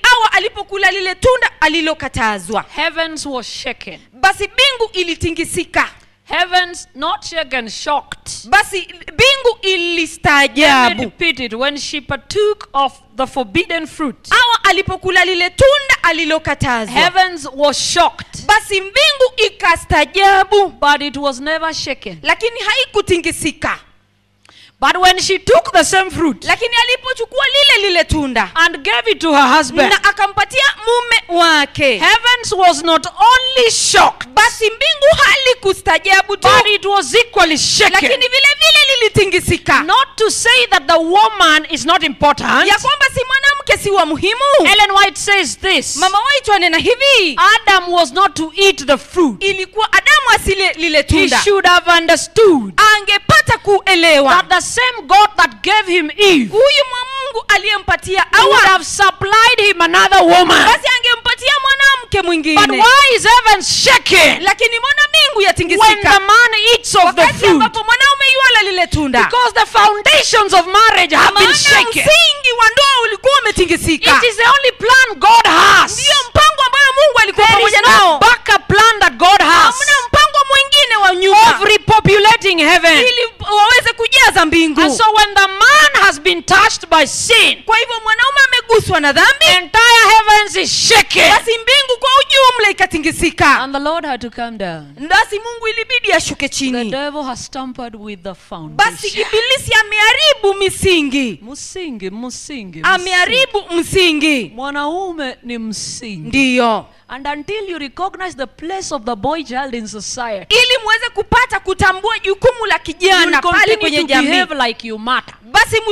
Hawa alipokula lile tunda alilokatazwa, heavens was shaken. Basi mbingu ilitingisika. Heavens not shaken, shocked. Basi mbingu ilistaajabu. Let me repeat it. When she partook of the forbidden fruit, Hawa alipokula lile tunda alilokatazwa, heavens was shocked. Basi mbingu ikastaajabu. But it was never shaken. Lakini haikutingisika. But when she took the same fruit, lakini alipochukua lile lile tunda, and gave it to her husband, na akampatia mume wake, heavens was not only shocked, basi mbingu halikustajabu tu, but it was equally shaken. Lakini vile vile lilitingisika. Not to say that the woman is not important. Ya kwamba si mwanamke si wa muhimu. Ellen White says this. Mama White anena hivi. Adam was not to eat the fruit. Ilikuwa Adamu asile lile tunda. He should have understood. Angepata kuelewa. That the same God that gave him Eve, huyu Mungu aliyempatia Hawa, would have supplied him another woman. Basi angempatia mwanamke mwingine. But why is heaven shaken? Lakini mbona mbingu yatingisika? When the man eats of the fruit, ambapo mwanaume yuala lile tunda. Because the foundations of marriage have been shaken. Msingi wa ndoa ulikuwa umetingisika. It is the only plan God has. Ndio mpango ambao Mungu alikuwa pamoja nao. There is no backup plan that God has. Hamna mpango mwingine wa nyuma. Of repopulating heaven. Ili waweze kujaza mbingu. And so when the man has been touched by sin, kwa hivyo mwanaume ameguswa na dhambi, entire heavens is shaken. Basi mbingu kwa ujumla ikatingisika. And the Lord had to come down. Basi Mungu ilibidi ashuke chini. The devil has tampered with the foundation. Basi ibilisi ameharibu misingi. Msingi, msingi. Ameharibu msingi. Mwanaume ni msingi. Ndio. And until you recognize the place of the boy child in society, ili muweze kupata kutambua jukumu la kijana pale kwenye jamii, behave like you matter. Basi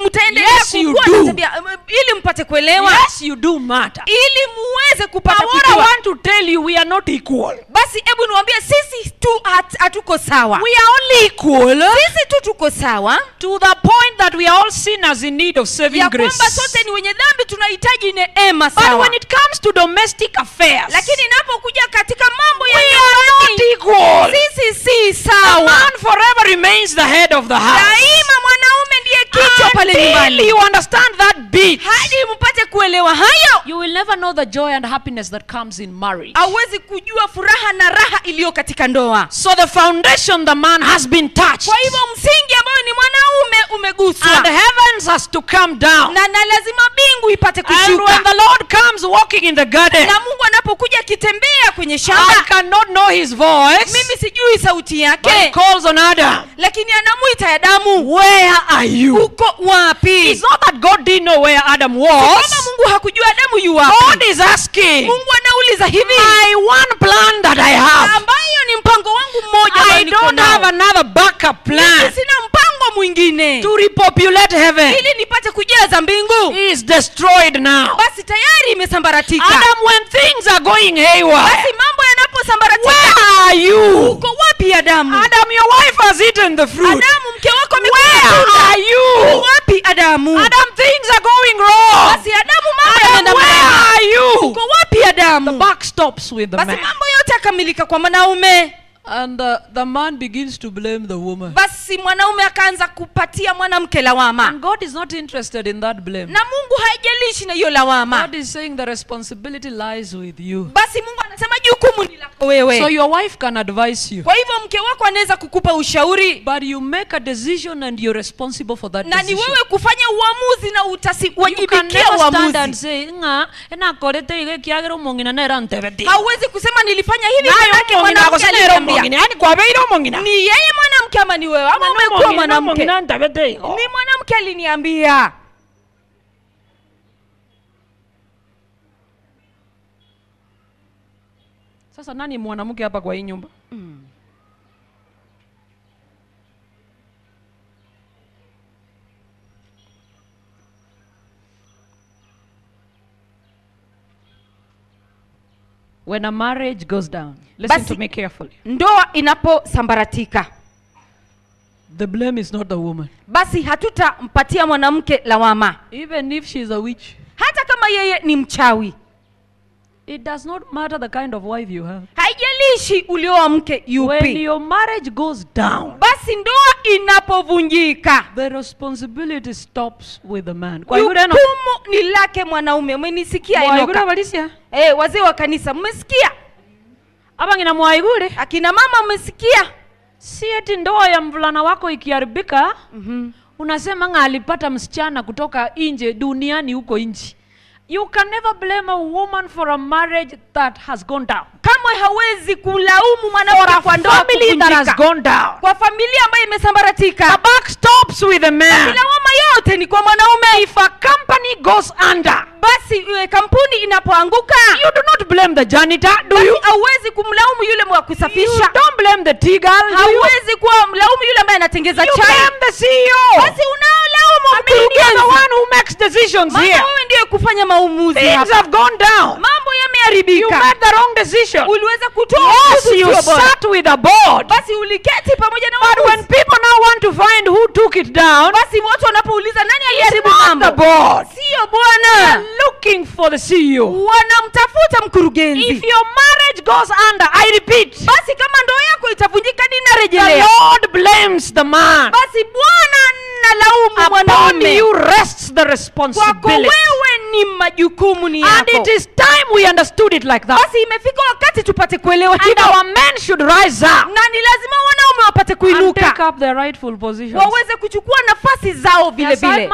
mtaendelea kukua na tabia ili mpate kuelewa. Yes, you do matter. Ili muweze kupata kujua. What I want to tell you, we are not equal. Basi hebu niwaambie sisi tu hatuko sawa. We are only equal. Sisi tu tuko sawa to the point that we are all sinners in need of saving grace. Ya kwamba sote ni wenye dhambi tunahitaji neema sawa. But when it comes to domestic affairs, lakini inapokuja katika mambo ya we are not equal. Sisi si sawa. The man forever remains the head of the house. Daima mwanaume ndiye kichwa pale nyumbani. You understand that bit. Hadi mpate kuelewa hayo, you will never know the joy and happiness that comes in marriage. Hauwezi kujua furaha na raha iliyo katika ndoa. So the foundation, the man has been touched. Kwa hivyo msingi ambao ni mwanaume umeguswa. And the heavens has to come down. Na lazima mbingu ipate kushuka. And when the Lord comes walking in the garden, na Mungu anapokuja akitembea kwenye shamba, I cannot know his voice. Mimi sijui sauti yake. But he calls on Adam. Lakini anamuita Adamu. Where are you? Uko wapi? It's not that God didn't know where Adam was. Kama Mungu hakujua Adamu yu wapi. God is asking. Mungu anauliza hivi. My one plan that I have, ambayo ni mpango wangu mmoja I don't have another backup plan. Mimi sina mpango mwingine. To repopulate heaven. Ili nipate kujaza mbingu. He is destroyed now. Basi tayari imesambaratika. Adam, when things are going haywire, basi mambo yanaposambaratika, where are you? Uko wapi Adamu? Adam, your wife has eaten the fruit. Adamu, mke wako amekula Where are you? Uko wapi Adamu? Adam, things are going wrong. Basi Adamu, mambo yanaenda mrama. Where are you? Uko wapi Adamu? The buck stops with the man. Basi mambo yote yakamilika kwa mwanaume. And the man begins to blame the woman. Basi mwanaume akaanza kupatia mwanamke lawama. And God is not interested in that blame. Na Mungu haijalishi na hiyo lawama. God is saying the responsibility lies with you. Basi Mungu anasema jukumu ni lako wewe. So your wife can advise you. Kwa hivyo mke wako anaweza kukupa ushauri. But you make a decision and you're responsible for that na decision. Na ni wewe kufanya uamuzi na utasiwajibikia uamuzi. You can never stand and uamuzi. say, nga, ena korete ige kiagero mongina na erantebeti. Hauwezi kusema nilifanya hivi maana mwanamke aliniambia. Yani kwa beiro mongina. Ni yeye mwanamke ama ni wewe? Ama umekuwa mwanamke? Ni mwanamke aliniambia. Sasa nani mwanamke hapa kwa hii nyumba? When a marriage goes down, listen Basi, to me carefully. Ndoa inaposambaratika, the blame is not the woman. Basi hatutampatia mwanamke lawama. Even if she is a witch. Hata kama yeye ni mchawi. It does not matter the kind of wife you have. Haijalishi ulioa mke yupi. When your marriage goes down, basi ndoa inapovunjika, the responsibility stops with the man. Kwa yule jukumu ni lake mwanaume. Umenisikia Enoka? Wazee wa kanisa mmesikia? Abangina mwaigure. Akina mama mmesikia? Si eti ndoa ya mvulana wako ikiharibika, unasema nga alipata msichana kutoka nje duniani huko nje. You can never blame a woman for a marriage that has gone down. Kamwe hawezi kulaumu mwanamke kwa ndoa family that has gone down. Kwa familia ambayo imesambaratika. The buck stops with the man. Lawama yote ni kwa mwanaume. If a company goes under, basi kampuni inapoanguka, you do not blame the janitor, do you? Hauwezi kumlaumu yule wa kusafisha. You don't blame the tea girl, do you? Hauwezi kumlaumu yule ambaye anatengeza chai. You blame the CEO. Basi unaolaumu mkurugenzi. The one who makes decisions Maana here. Wewe ndiye kufanya maamuzi Things hapa. have gone down. Mambo yameharibika. You made the wrong decision. Uliweza kutoa Yes, uamuzi you usio bora. sat with a board. Basi uliketi pamoja na But waamuzi. when people now want to find who took it down, basi watu wanapouliza nani aliharibu it's not mambo, the board. Sio bwana. They're looking for the CEO. Wanamtafuta mkurugenzi. If your marriage goes under, I repeat, basi kama ndoa yako itavunjika, ninarejelea, the Lord blames the man. Basi Bwana analaumu Upon mwanaume. you rests the responsibility. Kwako wewe ni majukumu ni And yako. it is time we understood it like that. Basi imefika wakati tupate kuelewa And hivyo. our men should rise up. Na ni lazima wanaume wapate And kuinuka. take up their rightful positions. Waweze kuchukua nafasi zao vile vile.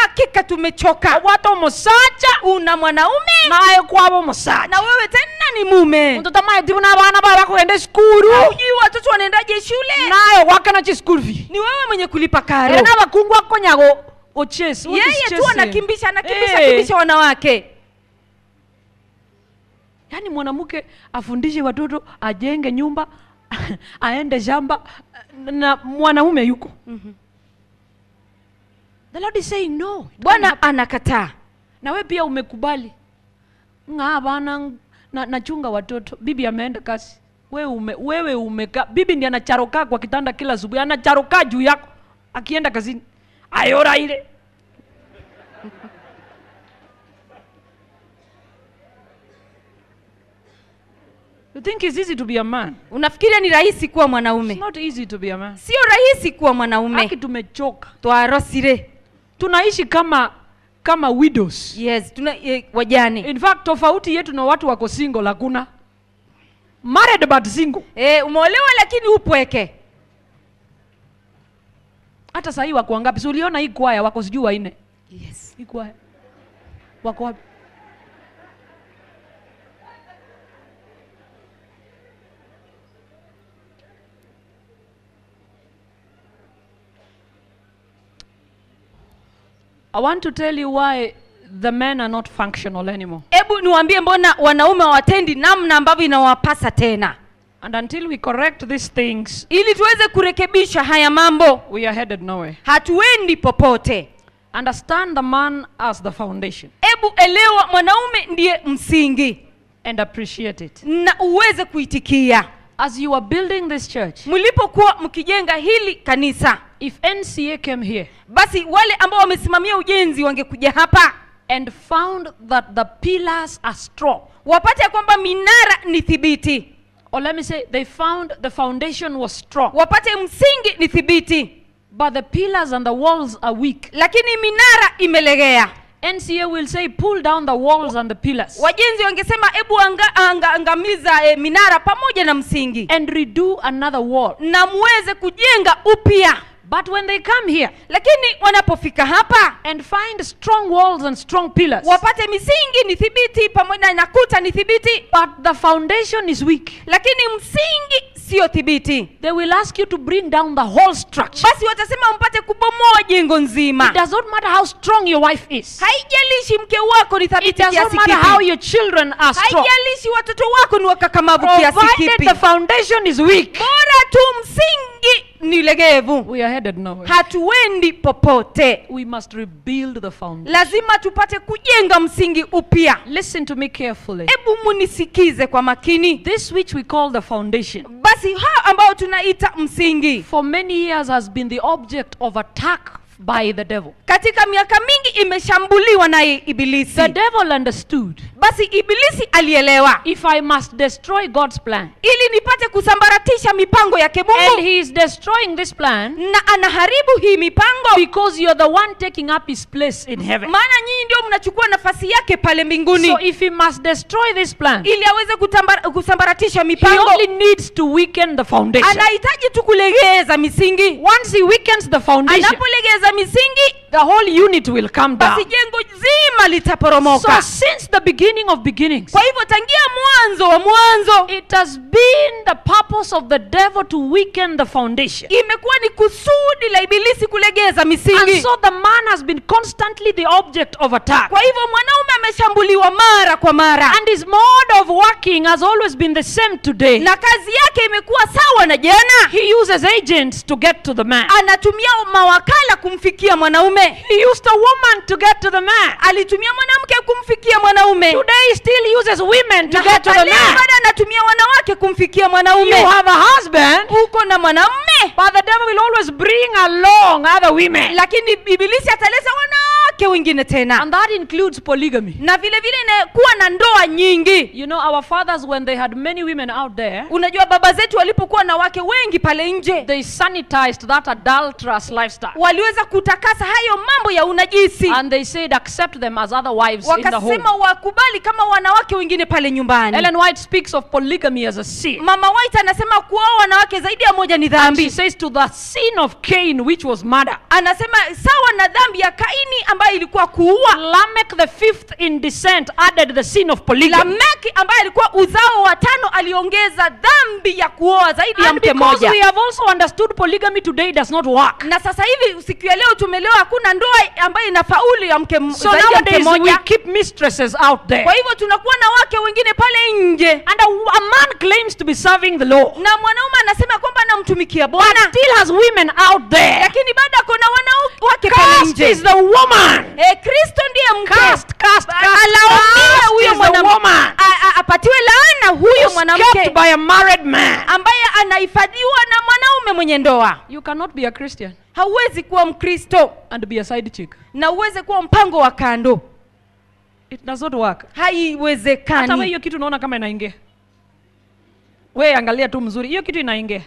Hakika tumechoka. Watu musacha. Una mwanaume. Naye kwabo musacha. Na wewe tena ni mume. Mtoto maiti una bana baba kuenda shukuru. Hujui watoto wanaendaje shule. Naye wakana chi school fee. Ni wewe mwenye kulipa karo. Ena bakungwa konyago ochese. Yeye tu anakimbisha, anakimbisha, kimbisha wanawake. Yaani mwanamke afundishe watoto, ajenge nyumba, aende shamba, na mwanaume yuko. The Lord is saying no. Bwana anakataa. Na wewe pia umekubali. Nga bana nachunga watoto. Bibi ameenda kazi. Wewe umeka. Bibi ndiye anacharoka kwa kitanda kila asubuhi. Anacharoka juu yako akienda kazini. Ayora ile. You think it's easy to be a man? Unafikiria ni rahisi kuwa mwanaume? It's not easy to be a man. Sio rahisi kuwa mwanaume. Haki tumechoka. Twarosire. Tunaishi kama widows. Yes, tuna wajane. In fact, tofauti yetu na watu wako single hakuna. Married but single. Umeolewa lakini upweke. Hata sasa hii wako wangapi? Si uliona hii kwaya wako sijui wanne. Yes. Hii kwaya. Wako wapi? I want to tell you why the men are not functional anymore. Ebu niwaambie mbona wanaume hawatendi namna ambavyo inawapasa tena. And until we correct these things, ili tuweze kurekebisha haya mambo, we are headed nowhere. Hatuendi popote. Understand the man as the foundation. Ebu elewa mwanaume ndiye msingi. And appreciate it. Na uweze kuitikia. As you are building this church, mlipokuwa mkijenga hili kanisa, if NCA came here, basi wale ambao wamesimamia ujenzi wangekuja hapa and found that the pillars are strong, wapate kwamba minara ni thibiti, or let me say they found the foundation was strong, wapate msingi ni thibiti, but the pillars and the walls are weak, lakini minara imelegea. NCA will say pull down the walls and the pillars. Wajenzi wangesema ebu angamiza minara pamoja na msingi, and redo another wall, na muweze kujenga upya. But when they come here, lakini wanapofika hapa, and find strong walls and strong pillars, wapate misingi ni thibiti pamoja na kuta ni thibiti, but the foundation is weak, lakini msingi Sio thibiti. They will ask you to bring down the whole structure. Basi watasema mpate kubomoa jengo nzima. It does not matter how strong your wife is. Haijalishi mke wako ni thabiti kiasi kipi. It does not matter how your children are strong. Haijalishi watoto wako ni wakakamavu kiasi kipi. Provided the foundation is weak. Bora tu msingi ni legevu. We are headed nowhere. Hatuendi popote. We must rebuild the foundation. Lazima tupate kujenga msingi upya. Listen to me carefully. Hebu munisikize kwa makini. This which we call the foundation, basi hao ambao tunaita msingi, for many years has been the object of attack by the devil. Katika miaka mingi imeshambuliwa naye ibilisi. The devil understood. Basi ibilisi alielewa. If I must destroy God's plan, ili nipate kusambaratisha mipango yake Mungu. And he is destroying this plan, na anaharibu hii mipango, because you're the one taking up his place in heaven. Maana nyinyi ndio mnachukua nafasi yake pale mbinguni. So if he must destroy this plan, ili aweze kusambaratisha mipango, he only needs to weaken the foundation. Anahitaji tu kulegeza misingi. Once he weakens the foundation, anapolegeza misingi, the whole unit will come down. Basi jengo zima litaporomoka. So since the beginning of beginnings, kwa hivyo tangia mwanzo wa mwanzo, it has been the purpose of the devil to weaken the foundation. Imekuwa ni kusudi la ibilisi kulegeza misingi. And so the man has been constantly the object of attack. Kwa hivyo mwanaume ameshambuliwa mara kwa mara. And his mode of working has always been the same today. Na kazi yake imekuwa sawa na jana. He uses agents to get to the man. Anatumia mawakala kumfikia mwanaume. He used a woman to get to the man. Alitumia mwanamke kumfikia mwanaume. Today he still uses women to get to the man. Bado anatumia wanawake kumfikia mwanaume. You have a husband. Uko na mwanamume. But the devil will always bring along other women. Lakini ibilisi ataleta wanawake wengine tena. And that includes polygamy. Na vile vile kuwa na ndoa nyingi. You know, our fathers, when they had many women out there, unajua baba zetu walipokuwa na wake wengi pale nje, they sanitized that adulterous lifestyle. Waliweza kutakasa hayo mambo ya unajisi. And they said accept them as other wives in the home. Wakasema wakubali kama wanawake wengine pale nyumbani. Ellen White speaks of polygamy as a sin. Mama White anasema kuoa wanawake zaidi ya moja ni dhambi. And she says to the sin of Cain, which was murder. Anasema sawa na dhambi ya Kaini ambayo ilikuwa kuua. Lamech the fifth in descent added the sin of polygamy. Lamech ambaye alikuwa uzao wa tano aliongeza dhambi ya kuoa zaidi ya mke mmoja. And because we have also understood polygamy today does not work. Na sasa hivi siku ya leo tumelewa hakuna ndoa ambayo inafaulu ya mke zaidi ya mke nowadays mmoja. We keep mistresses out there. Kwa hivyo tunakuwa na wake wengine pale nje. And a man claims to be serving the Lord. Na mwanaume anasema kwamba anamtumikia Bwana. But still has women out there. Lakini bado kuna wanawake pale nje. Cursed is the woman. Kristo ndiye mke. Cast, cast, cast. Alaumiwe huyo mwanamke. Apatiwe laana huyo mwanamke. Kept by a married man. Ambaye anahifadhiwa na mwanaume mwenye ndoa. You cannot be a Christian. Hauwezi kuwa Mkristo and be a side chick. Na uweze kuwa mpango wa kando. It does not work. Haiwezekani. Hata wewe hiyo kitu unaona kama inaingia. Wewe angalia tu mzuri. Hiyo kitu inaingia.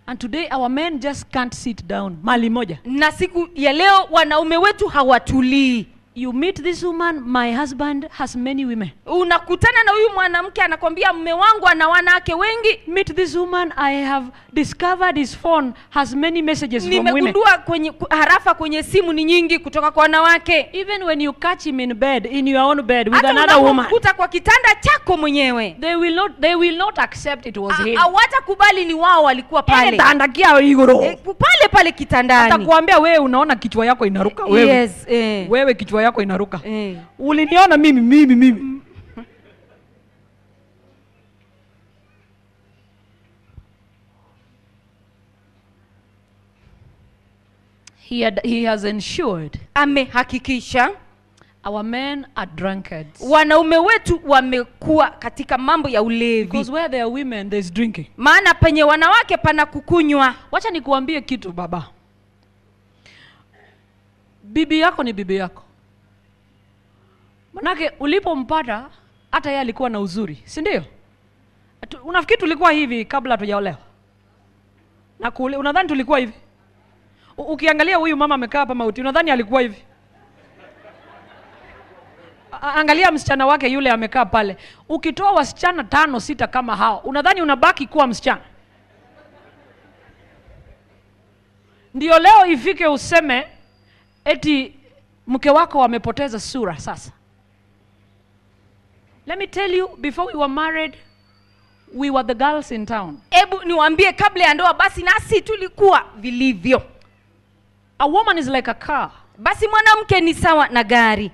And today our men just can't sit down. Mali moja. Na siku ya leo wanaume wetu hawatulii. You meet this woman, my husband has many women. Unakutana na huyu mwanamke anakwambia mume wangu ana wanawake wengi. Meet this woman, I have discovered his phone has many messages from women. Nimegundua kwenye harafa kwenye simu ni nyingi kutoka kwa wanawake. Even when you catch him in bed, in your own bed with another woman. Hata unapokuta kwa kitanda chako mwenyewe. They will not accept it was him. Hawatakubali ni wao walikuwa pale. Tandakia igoro. Pale pale kitandani. Atakwambia wewe unaona kichwa yako inaruka wewe. Yes, Wewe kichwa yako inaruka. Uliniona mimi mimi mimi. He has ensured, amehakikisha, our men are drunkards. Wanaume wetu wamekuwa katika mambo ya ulevi. Because where there are women there is drinking. Maana penye wanawake pana kukunywa. Wacha nikuambie kitu baba. Bibi yako ni bibi yako. Manake ulipompata hata yeye alikuwa na uzuri, si ndio? Unafikiri tulikuwa hivi kabla hatujaolewa? Na unadhani tulikuwa hivi? Ukiangalia huyu mama amekaa hapa mauti, unadhani alikuwa hivi? Angalia msichana wake yule amekaa pale. Ukitoa wasichana 5 6 kama hao, unadhani unabaki kuwa msichana? Ndio leo ifike useme eti Mke wako amepoteza sura sasa. Let me tell you, before we were married, we were the girls in town. Hebu niwaambie, kabla ya ndoa basi nasi tulikuwa vilivyo. A woman is like a car. Basi mwanamke ni sawa na gari.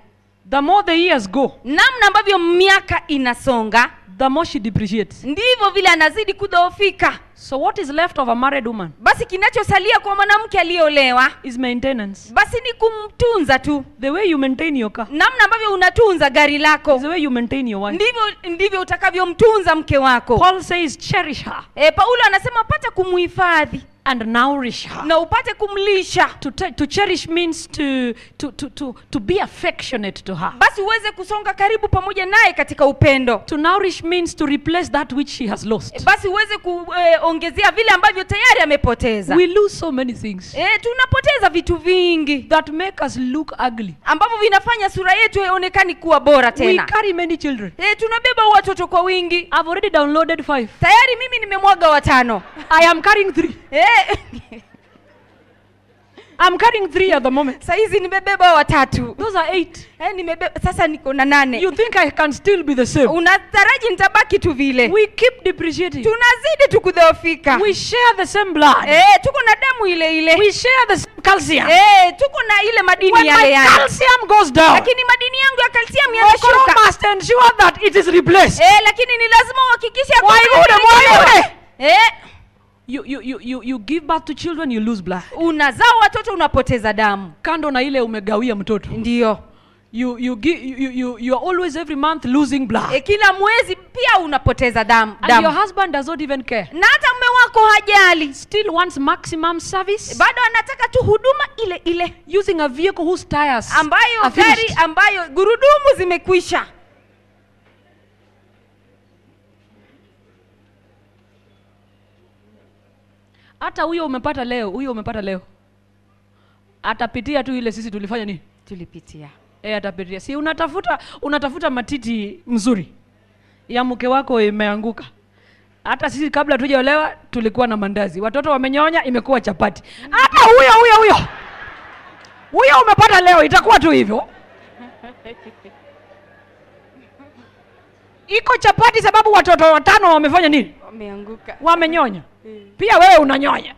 The more the years go, namna ambavyo miaka inasonga, the more she depreciates. Ndivyo vile anazidi kudhoofika. So what is left of a married woman? Basi kinachosalia kwa mwanamke aliyeolewa is maintenance. Basi ni kumtunza tu. The way you maintain your car, namna ambavyo unatunza gari lako, is the way you maintain your wife. Ndivyo utakavyomtunza mke wako. Paul says cherish her. Paulo anasema pata kumuhifadhi. And nourish her. Na upate kumlisha. To cherish means to be affectionate to her. Basi uweze kusonga karibu pamoja naye katika upendo. To nourish means to replace that which she has lost. Basi uweze kuongezea vile ambavyo tayari amepoteza. We lose so many things. Tunapoteza vitu vingi that make us look ugly. Ambavyo vinafanya sura yetu haionekani kuwa bora tena. We carry many children. Tunabeba watoto kwa wingi. I've already downloaded 5. Tayari mimi nimemwaga 5. I am carrying 3. I'm carrying 3 at the moment. Saizi nimebeba 3. Those are 8. Nimebeba sasa niko na 8. You think I can still be the same? Unataraji nitabaki tu vile? We keep depreciating. Tunazidi tu kudhoofika. We share the same blood. Tuko na damu ile ile. We share the same calcium. Tuko na ile madini When yale my yale. calcium goes down, lakini madini yangu ya calcium yanashuka. I must ensure that it is replaced. Lakini ni lazima uhakikishe kwamba You give birth to children, you lose blood. Unazaa watoto unapoteza damu. Kando na ile umegawia mtoto. Ndio. You are always every month losing blood. Kila mwezi pia unapoteza damu. And your husband does not even care. Na hata mume wako hajali. Still wants maximum service. Bado anataka tu huduma ile ile. Using a vehicle whose tires ambayo are finished. Gari ambayo gurudumu zimekwisha. Hata huyo umepata leo, huyo umepata leo. Atapitia tu ile sisi tulifanya nini? Tulipitia. Atapitia. Si unatafuta matiti mzuri ya mke wako imeanguka. Hata sisi kabla tujaolewa tulikuwa na mandazi. Watoto wamenyonya imekuwa chapati. Hata huyo. Huyo umepata leo itakuwa tu hivyo. Iko chapati sababu watoto 5 wamefanya nini? Wameanguka. Wamenyonya. Pia wewe unanyonya.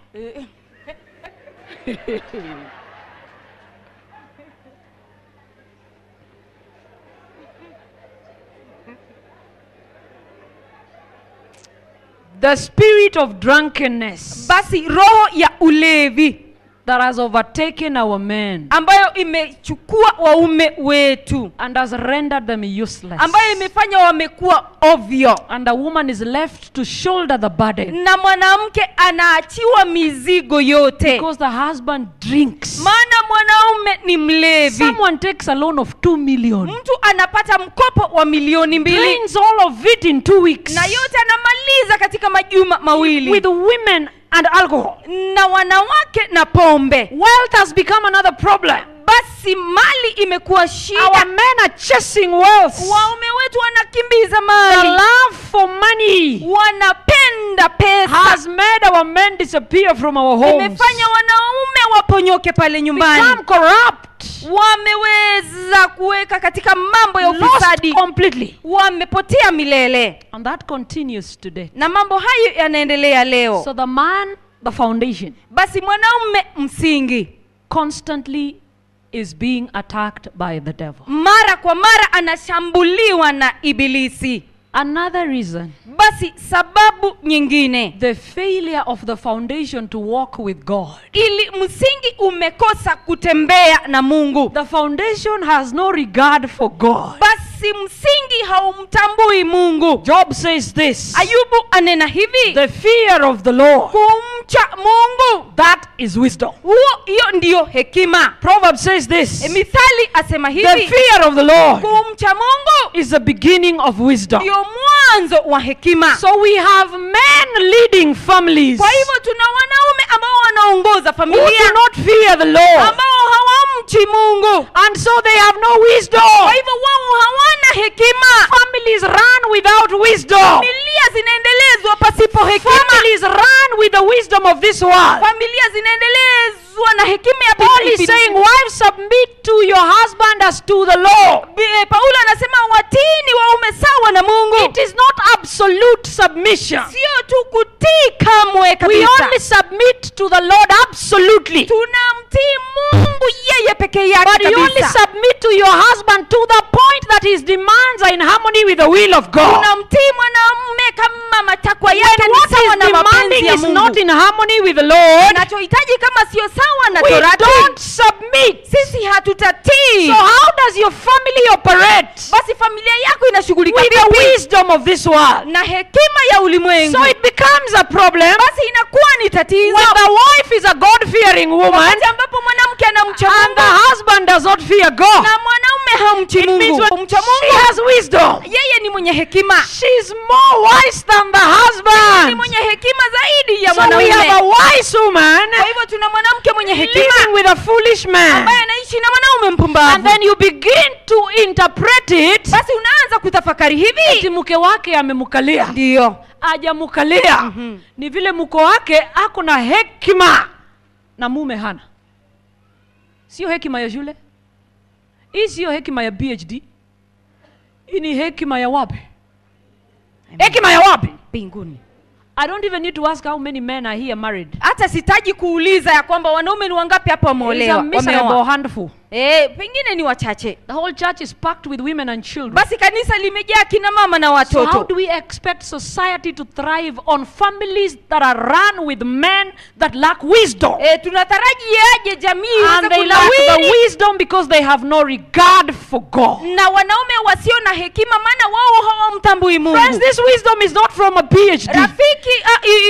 The spirit of drunkenness. Basi roho ya ulevi that has overtaken our men, ambayo imechukua waume wetu, and has rendered them useless, ambayo imefanya wamekuwa ovyo. And a woman is left to shoulder the burden, na mwanamke anaachiwa mizigo yote, because the husband drinks. Maana mwanaume ni mlevi. Someone takes a loan of 2 million. Mtu anapata mkopo wa 2 milioni. Drains all of it in 2 weeks. Na yote anamaliza katika majuma mawili. With women and alcohol. Na wanawake na pombe. Wealth has become another problem. Basi mali imekuwa shida. Our men are chasing wealth. Waume wetu wanakimbiza mali. The love for money, wanapenda pesa, has made our men disappear from our homes. Imefanya wanaume waponyoke pale nyumbani. Become corrupt. Wameweza kuweka katika mambo ya ufisadi. Lost completely. Wamepotea milele. And that continues today. Na mambo hayo yanaendelea leo. So the man, the foundation. Basi mwanaume msingi, constantly is being attacked by the devil. Mara kwa mara anashambuliwa na ibilisi. Another reason. Basi sababu nyingine, the failure of the foundation to walk with God. Ili msingi umekosa kutembea na Mungu. The foundation has no regard for God. Basi msingi haumtambui Mungu. Job says this. Ayubu anena hivi. The fear of the Lord, kumcha Mungu, that is wisdom. Hiyo ndiyo hekima. Proverbs says this. Mithali asema hivi. The fear of the Lord, kumcha Mungu, is the beginning of wisdom. Ndiyo mwanzo wa hekima. So we have men leading families. Kwa hivyo tuna wanaume ambao wanaongoza familia, who do not fear the Lord, ambao hawamchi Mungu. And so they have no wisdom. Kwa hivyo wao hawana hekima. Families run without wisdom. Familia zinaendelezwa pasipo hekima. Families run with the wisdom of this world. Familia zinaendelezwa na hekima ya Paul is saying, wives, Wives, submit to your husband as to the Lord. Paulo anasema watini waume sawa na Mungu. It is not absolute submission. Sio tu kutii kamwe We kabisa. only submit to the Lord absolutely. Tunamtii Mungu yeye peke yake But you only kabisa. submit to your husband to the point that his demands are in harmony with the will of God. Tunamtii mwanamume kama matakwa yake When ni what sawa he's na mapenzi demanding ya is not Mungu. in harmony with the Lord, Anachohitaji kama sio sawa na we Torati, don't submit. sisi hatutatii. So how does your family operate Basi familia yako inashughulika with the vipi wisdom of this world? na hekima ya ulimwengu? So it becomes a problem Basi inakuwa ni tatizo when the wife is a God-fearing woman wakati ambapo mwanamke anamcha and the Mungu husband does not fear God. na mwanaume hamchi It means Mungu. when Mcha she Mungu has wisdom, yeye ni mwenye hekima, she's more wise than the ni husband. mwenye hekima zaidi ya So we have a mwanaume. wise woman Kwa hivyo tuna mwanamke mwenye hekima living with a foolish man. ambaye anaishi na mwanaume And mpumbavu. then you begin to interpret it. Basi unaanza kutafakari hivi, Ati mke wake amemkalia, ndio hajamukalia. Ni vile mko wake ako na hekima na mume hana. Sio hekima ya shule hii, sio hekima ya PhD. Hii ni hekima ya wapi? Hekima ya wapi? mbinguni. I don't even need to ask how many men are here married. Hata sitaji kuuliza ya kwamba wanaume ni wangapi hapa It's a wameolewa, miserable wameoa. handful. Pengine ni wachache. The whole church is packed with women and children. Basi kanisa limejaa kina mama na So how watoto. do we expect society to thrive on families that are run with men that lack wisdom? Tunatarajiaje jamii And iweze they lack the kunawiri wisdom because they have no regard for God. na wanaume wasio na hekima, maana wao hawamtambui Friends, Mungu. this wisdom is not from a PhD. Rafiki,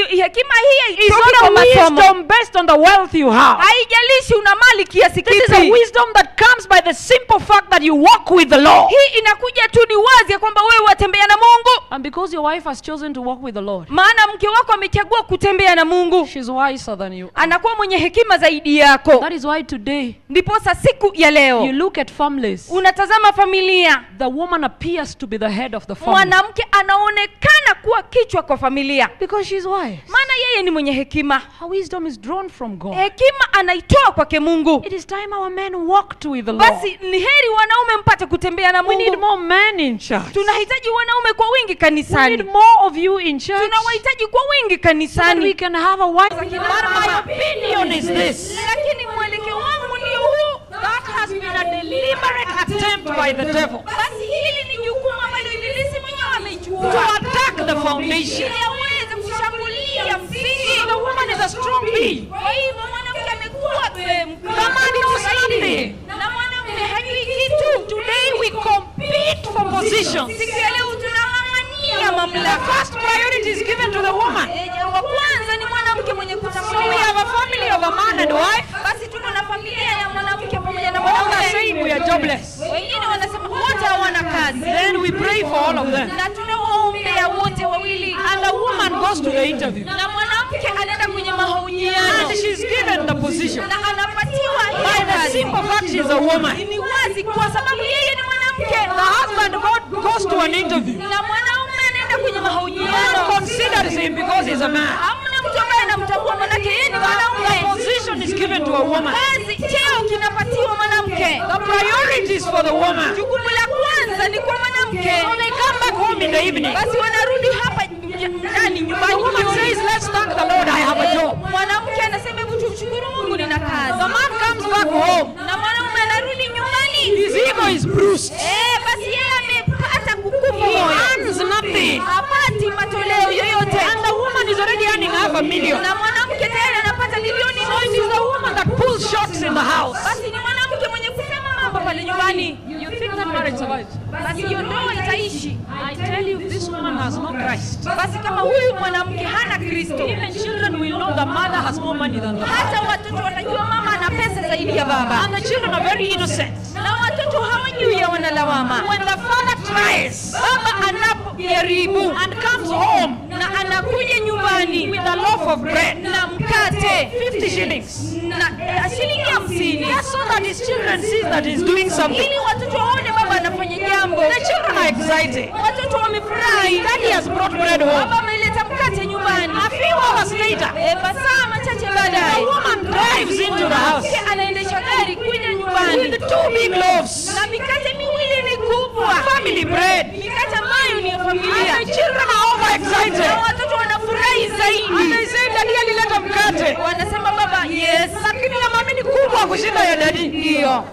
hekima hii It's haitoki not kwa a masomo. wisdom based on the wealth you have. Haijalishi una mali kiasi This is a kipi. wisdom that comes by the simple fact that you walk with the Lord. Hii inakuja tu ni wazi ya kwamba wewe watembea na Mungu, And because your wife has chosen to walk with the Lord, maana mke wako amechagua kutembea na Mungu, she's wiser than you. anakuwa mwenye hekima zaidi yako. That is why today Ndiposa siku ya you leo look at families. unatazama familia, The woman appears to be the head of the family mwanamke anaonekana kuwa kichwa kwa familia, because she's wise. maana yeye ni mwenye hekima. Her wisdom is drawn from God. Hekima anaitoa kwake Mungu. It is time our men walked with the Lord. Basi ni heri wanaume mpate kutembea na We need Mungu. more men in church. Tunahitaji wanaume kwa wingi We need kanisani, more of you in church. tunawahitaji kwa wingi So that we kanisani. can have a wife. But Kina my mama. opinion is this. Lakini mwelekeo wangu ndio huu. That has been a deliberate attempt by the devil Basi hili ni jukumu ambalo Ibilisi mwenyewe to ameichukua attack the foundation. ili aweze kushambulia msingi. So the woman is a strong being. Kwa hivyo mwanamke amekuwa The man knows nothing. na mwanamume hajui kitu. Today we compete for positions. Siku ya leo tunang'ang'ania The mamlaka. first priority is given to the woman. Wa kwanza ni mwanamke mwenye So we kutambuliwa. have a family of a man and wife. Basi tuko na familia ya mwanamke pamoja na All are mwanaume. saying we are jobless. Wengine wanasema wote hawana kazi, Then we pray for all of them. na tunawaombea wote wawili. And the woman goes to the interview. Na mwanamke anaenda kwenye mahojiano And she's given the position. na anapatiwa By hiyo the kazi. simple fact she's a woman. Ni wazi kwa sababu yeye ni mwanamke. The husband goes to an interview. Na mwanaume anaenda kwenye No one mahojiano, considers him because he's a man. hamna mtu ambaye anamtambua manake yeye ni The mwanaume. position is given to a woman. Kazi, cheo kinapatiwa mwanamke. The priority is for the woman. Jukumu la kwanza ni kwa mwanamke. So they come back home in the evening. Basi wanarudi hapa ndani The nyumbani woman jioni. says, let's thank the Lord, I have a job. Mwanamke anasema hebu tumshukuru Mungu nina kazi. The man comes back home. Na mwanaume anarudi nyumbani. His ego is bruised. Basi yeye amepata kukufa He moyo. earns nothing. Hapati matoleo yoyote. And the woman is already earning $500,000. Na mwanamke tayari anapata milioni So it is the woman that pulls shots in the house. Basi ni mwanamke mwenye kusema mambo pale nyumbani. You think that marriage survives? Basi hiyo ndoa itaishi. I tell you, this woman has no Christ. Basi kama huyu mwanamke hana Kristo, Even children will know the mother has more money than the father. hata watoto watajua mama ana pesa zaidi ya baba, And the children are very innocent. na watoto hawajui ya wanalawama. When the father tries Baba anapojaribu and comes home na anakuja nyumbani with a loaf of bread, na mkate 50 shillings, na shilingi 50, just so that his children see that he's doing something. ili watoto waone baba anafanya jambo. The children are excited. Watoto wamefurahi, Daddy has brought bread home. baba ameleta mkate nyumbani. A few hours later, Masaa machache the baadaye woman drives into the house mwanamke anaendesha gari kuja nyumbani Two big loaves. Na mikate miwili mikubwa. Family bread. Mikate ambayo ni ya familia. And the children are overexcited. Na watoto wanafurahi zaidi. And they say, daddy alileta mkate. Wanasema baba, yes. Lakini ya mami ni kubwa kushinda ya daddy. Ndio.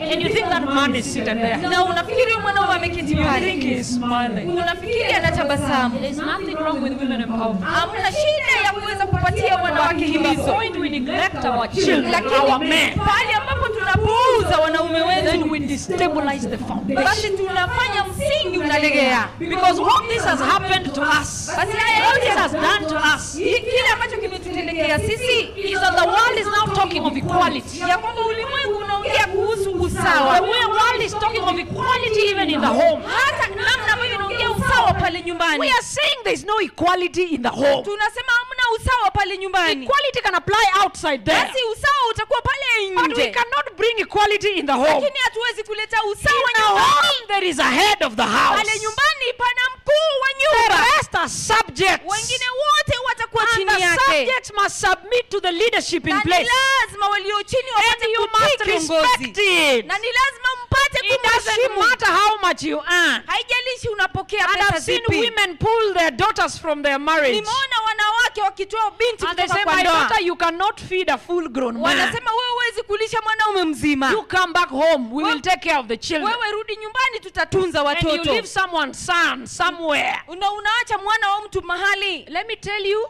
And you think that man is sitting there. Na unafikiri mwanaume ameketi You pale. think he is smiling. Unafikiri anatabasamu. There's nothing wrong with women empowerment. Hamna shida ya kuweza kupatia wanawake The himizo. point we neglect our children, Lakini our men, pale ambapo tunapuuza wanaume then wetu, we destabilize the foundation. basi tunafanya msingi unalegea. Because what this has happened to us, Basi haya what this yote has done to us, kile ambacho kimetutendekea sisi is that the world is now talking of equality. ya kwamba ulimwengu unaongea kuhusu The usawa, world is talking of equality even in the home. hata namna ambavyo inaongea usawa pale nyumbani. We are saying there is no equality in the home. Tunasema hamna usawa pale nyumbani. Equality can apply outside there. Basi usawa utakuwa pale But we nje, cannot bring equality in the home. lakini hatuwezi kuleta usawa In the nyumbani. home, there is a head of the house. Pale nyumbani pana mkuu wa The nyumba, rest are subjects. wengine wote watakuwa And chini the yake, subjects must submit to the leadership in na ni place. lazima walio chini And wapate you kutii must kiongozi, respect it. na ni lazima mpate It doesn't kumheshimu. matter how much you earn. Haijalishi unapokea And pesa I've seen zipi. women pull their daughters from their marriage. Nimeona wanawake wakitoa binti And they kutoka say, kwa my ndoa, daughter, you cannot feed a full-grown man. wanasema wewe huwezi kulisha mwanaume mzima, You come back home, we will take care of the children. wewe rudi nyumbani, tutatunza And you watoto. leave someone's son somewhere. Una unaacha mwana wa mtu mahali. Let me tell you,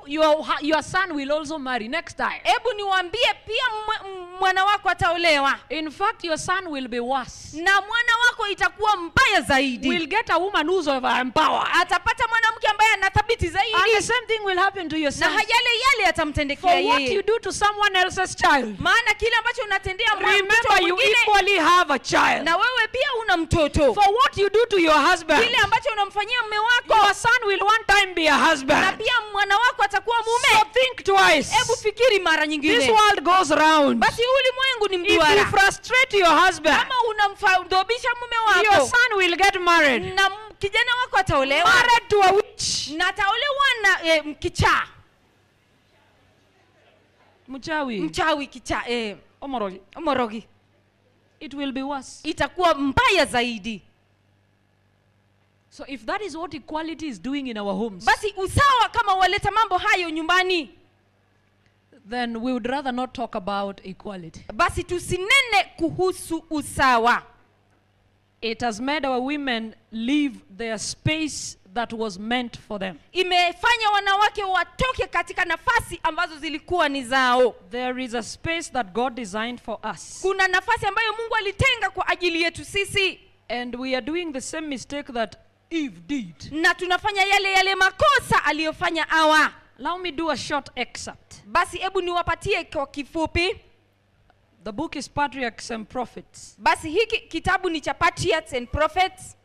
your son will also marry next time. Hebu niwaambie pia mwana wako ataolewa, In fact, your son will be worse. na mwana wako itakuwa mbaya zaidi. Will get a woman who's over-empowered. Atapata mwanamke ambaye anathabiti And zaidi, the same thing will happen to your na son. yale yale atamtendekea For what you yeye. do to someone else's child, Maana kile ambacho unatendea mtoto remember you mwingine, equally have a child. na wewe pia una mtoto. For what you do to your husband, Kile ambacho unamfanyia mume wako, your son will one time be a na husband. pia mwana wako atakuwa So mume. think twice. Hebu fikiri mara This nyingine. world goes round. Basi ulimwengu ni If you mduara. frustrate your husband, Kama unamdhobisha mume your wako, son will get married. na kijana wako ataolewa, Married to a witch. na ataolewa na kichaa, Mchawi. mchawi kichaa, Omorogi. morogi. It will be worse. Itakuwa mbaya zaidi. So if that is what equality is doing in our homes, Basi usawa kama waleta mambo hayo nyumbani, then we would rather not talk about equality. basi tusinene kuhusu usawa. It has made our women leave their space that was meant for them. Imefanya wanawake watoke katika nafasi ambazo zilikuwa ni zao. There is a space that God designed for us. Kuna nafasi ambayo Mungu alitenga kwa ajili yetu sisi, And we are doing the same mistake that Eve did. na tunafanya yale yale makosa aliyofanya Hawa. Allow me do a short excerpt. Basi hebu niwapatie kwa kifupi. The book is Patriarchs and Prophets. Basi hiki kitabu ni cha Patriarchs and Prophets.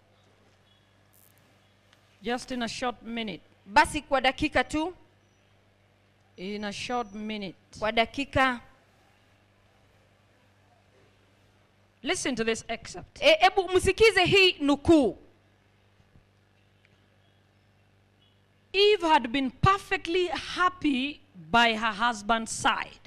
Just in a short minute. Basi kwa dakika tu, In a short minute. kwa dakika. Listen to this excerpt. Hebu msikize hii nukuu. Eve had been perfectly happy by her husband's side.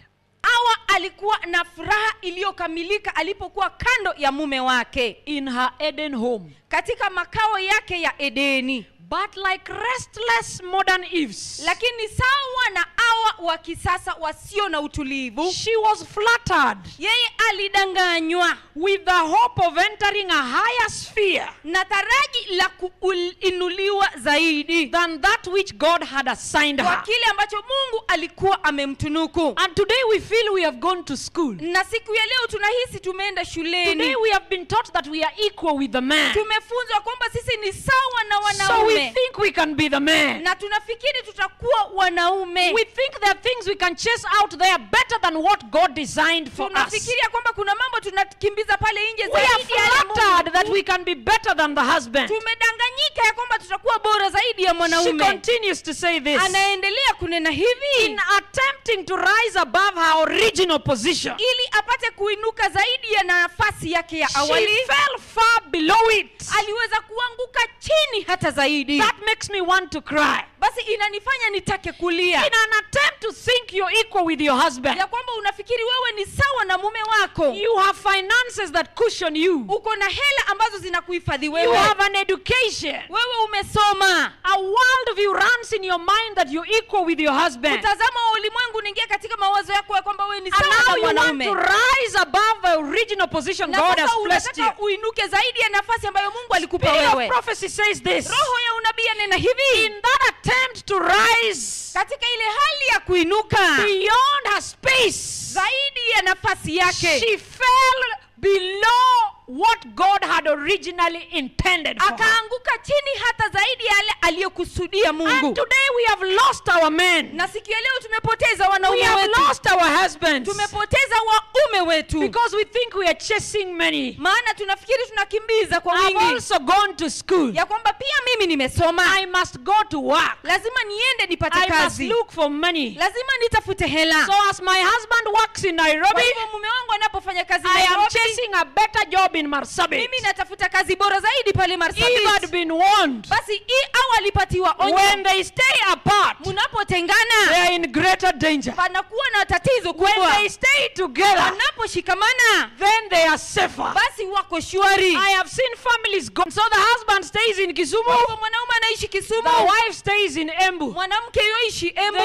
Hawa alikuwa na furaha iliyokamilika alipokuwa kando ya mume wake in her Eden home. katika makao yake ya Edeni. But like restless modern Eves, Lakini sawa na Hawa wa kisasa wasio na utulivu, she was flattered yeye alidanganywa with the hope of entering a higher sphere na taraji la kuinuliwa zaidi than that which God had assigned kwa her. kile ambacho Mungu alikuwa amemtunuku. And today we feel we have gone to school. Na siku ya leo tunahisi tumeenda Today shuleni, we have been taught that we are equal with the man. tumefunzwa kwamba sisi ni sawa na So we wanaume, think we can be the man. na tunafikiri tutakuwa wanaume. We think there are things we can chase out there better than what God designed for us. Tunafikiria kwamba kuna mambo tunakimbiza pale nje We are zaidi ya yale flattered that Mungu. we can be better than the husband. Tumedanganyika ya kwamba tutakuwa bora zaidi ya She mwanaume. continues to say this. Anaendelea kunena hivi In attempting to rise above her original position, ili apate kuinuka zaidi ya nafasi yake ya she awali, fell far below it. aliweza kuanguka chini hata zaidi. That makes me want to cry. Basi Basi inanifanya nitake kulia. In an attempt to think you're equal with your husband. Ya kwamba unafikiri wewe ni sawa na mume wako. You have finances that cushion you. Uko na hela ambazo zinakuhifadhi wewe. You have an education. Wewe umesoma. A world view runs in your mind that you're equal with your husband. Mtazamo wa ulimwengu unaingia katika mawazo yako ya kwamba wewe ni sawa na mwanaume. And now you want to rise above the original position God has blessed you. Na uinuke zaidi ya nafasi ambayo Mungu alikupa Spirit wewe. of prophecy says this. Roho ya unabii anena hivi. In that attempt to rise, katika ile hali ya kuinuka, beyond her space, zaidi ya nafasi yake, she fell below what God had originally intended for her. Akaanguka chini hata zaidi ya yale aliyokusudia Mungu. And today we have lost our men. Na siku ya leo tumepoteza wanaume We have wetu. lost our husbands. Tumepoteza waume wetu. Because we think we are chasing many. Maana tunafikiri tunakimbiza kwa wingi. I've also gone to school. Ya kwamba pia mimi nimesoma. I must go to work. Lazima niende nipate kazi. I must look for money. Lazima nitafute hela. So as my husband works in Nairobi, kwa hivyo mume wangu anapofanya kazi Nairobi, I am chasing a better job in Marsabit. Mimi natafuta kazi bora zaidi pale Marsabit. Eve had been warned. Basi au alipatiwa onyo. When they stay apart, mnapotengana, they are in greater danger. Panakuwa na tatizo kubwa. When they stay together, wanaposhikamana, then they are safer. Basi wako shwari. I have seen families go. So the husband stays in Kisumu. Kwa mwanaume anaishi Kisumu. The wife stays in Embu. Mwanamke yoishi Embu.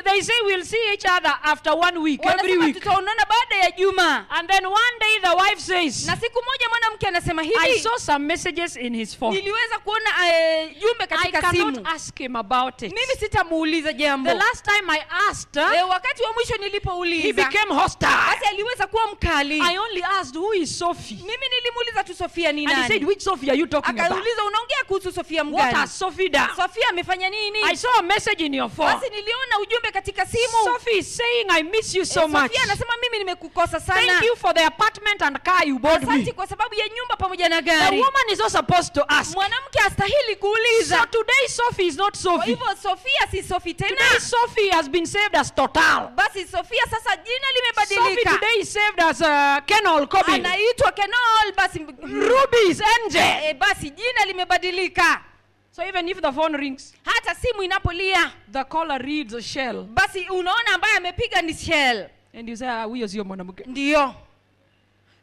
They say we'll see each other after 1 week, every week. Tutaonana baada ya juma. And then one day the wife says, na siku moja mwanamke anasema hivi, I saw some messages in his phone. Niliweza kuona jumbe katika simu. I cannot ask him about it. Mimi sitamuuliza jambo. The last time I asked her, wakati wa mwisho nilipouliza, he became hostile. Basi aliweza kuwa mkali. I only asked, who is Sophie? Mimi nilimuuliza tu Sophia ni nani. And he said, which Sophie are you talking about? Akauliza unaongea kuhusu Sophia mgani? What has Sophie done? Sophia amefanya nini? I saw a message in your phone. Basi niliona ujumbe katika simu. Sophie is saying, I miss you so much. Sophia anasema mimi nimekukosa sana. Thank you for the apartment and car you bought me. Asante kwa sababu ya nyumba pamoja na gari. The woman is not supposed to ask. Mwanamke hastahili kuuliza. So today Sophie is not Sophie. Kwa hivyo Sophia si Sophie tena. Today Sophie has been saved as Total. Basi Sophia sasa jina limebadilika. Sophie today is saved as Kenol Kobe. Anaitwa Kenol basi. Ruby is NJ. Basi jina limebadilika. So even if the phone rings, hata simu inapolia, the caller reads a shell. Basi unaona ambaye amepiga ni shell. And you say, huyo sio mwanamke. Ndio.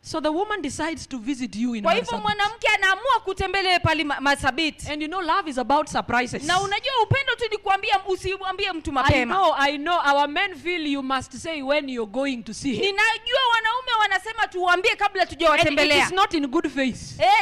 So the woman decides to visit you in Kwa hivyo Marsabit. Mwanamke anaamua kutembelea pale Marsabit. And you know, love is about surprises. Na unajua upendo tu ni kuambia, usimwambie mtu mapema. I know our men feel you must say when you're going to see him. Ninajua wanaume wanasema tuwaambie kabla tujawatembelea. And it is not in good faith.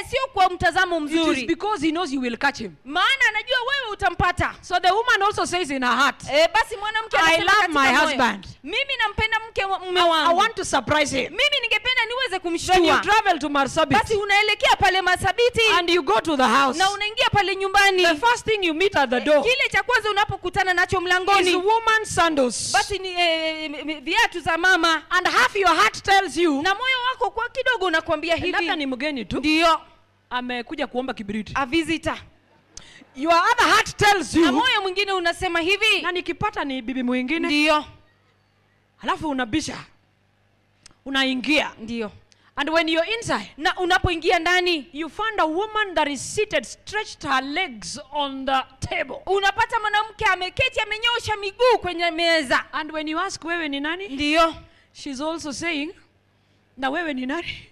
Sio kwa mtazamo mzuri. It is because he knows you will catch him. Maana anajua wewe utampata. So the woman also says in her heart, basi mwanamke anasema I love my husband. Mimi nampenda mke mume wangu. I want to surprise him. Mimi ningependa niweze kumshtua. Then you travel to Marsabit. Basi unaelekea pale Marsabit. And you go to the house. Na unaingia pale nyumbani. The first thing you meet at the door, kile cha kwanza unapokutana nacho mlangoni, is woman sandals. Basi ni viatu za mama. And half your heart tells you, na moyo wako kwa kidogo unakuambia hivi, labda ni mgeni tu. Ndio. Amekuja kuomba kibiriti. A visitor. Your other heart tells you, na moyo mwingine unasema hivi, na nikipata ni bibi mwingine. Ndio. Halafu unabisha. Unaingia. Ndio. And when you're inside, na unapoingia ndani, you find a woman that is seated, stretched her legs on the table. Unapata mwanamke ameketi amenyosha miguu kwenye meza. And when you ask wewe ni nani? Ndio. She's also saying, na wewe ni nani?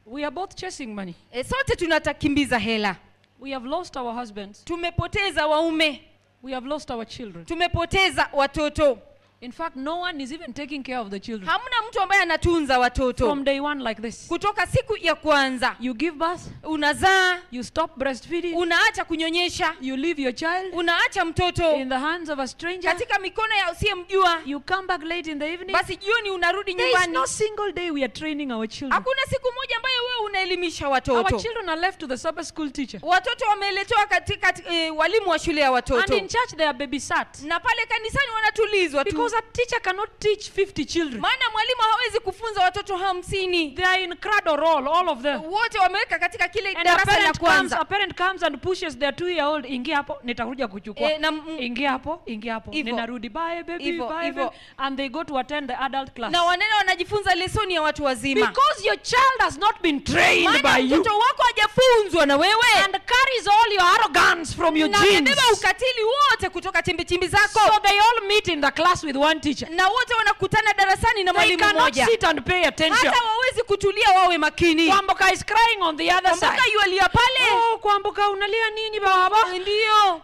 We are both chasing money. Sote tunatakimbiza hela. We have lost our husbands. Tumepoteza waume. We have lost our children. Tumepoteza watoto. In fact, no one is even taking care of the children. Hamna mtu ambaye anatunza watoto. From day one like this. Kutoka siku ya kwanza. You give birth. Unazaa. You stop breastfeeding. Unaacha kunyonyesha. You leave your child. Unaacha mtoto. In the hands of a stranger. Katika mikono ya usiyemjua. You come back late in the evening. Basi jioni unarudi nyumbani. There is no single day we are training our children. Hakuna siku moja ambayo wewe unaelimisha watoto. Our children are left to the Sabbath school teacher. Watoto wameletewa katika walimu wa shule ya watoto. And in church they are babysat. Na pale kanisani wanatulizwa tu. Because Because a teacher cannot teach 50 children. Maana mwalimu hawezi kufunza watoto 50. They are in cradle roll, all of them. Wote wameweka katika kile And a darasa la parent comes, kwanza. a parent comes and pushes their 2-year-old, ingia hapo, nitakuja kuchukua. Na Ingia hapo, ingia hapo. Ivo. Ninarudi, bye baby, Ivo, bye ivo. baby. And they go to attend the adult class. Na wanaenda wanajifunza lesoni ya watu wazima. Because your child has not been trained Maana by you. mtoto wako hajafunzwa na wewe. And carries all your arrogance from your Na genes. amebeba ukatili wote kutoka chimbichimbi zako. So they all meet in the class with one teacher. Na wote wanakutana darasani na They mwalimu cannot mmoja. sit and pay attention. Hata wawezi kutulia wawe makini. Kwamboka is crying on the other Kwamboka side. yualia pale. Oh, Kwamboka unalia nini baba? Ndio.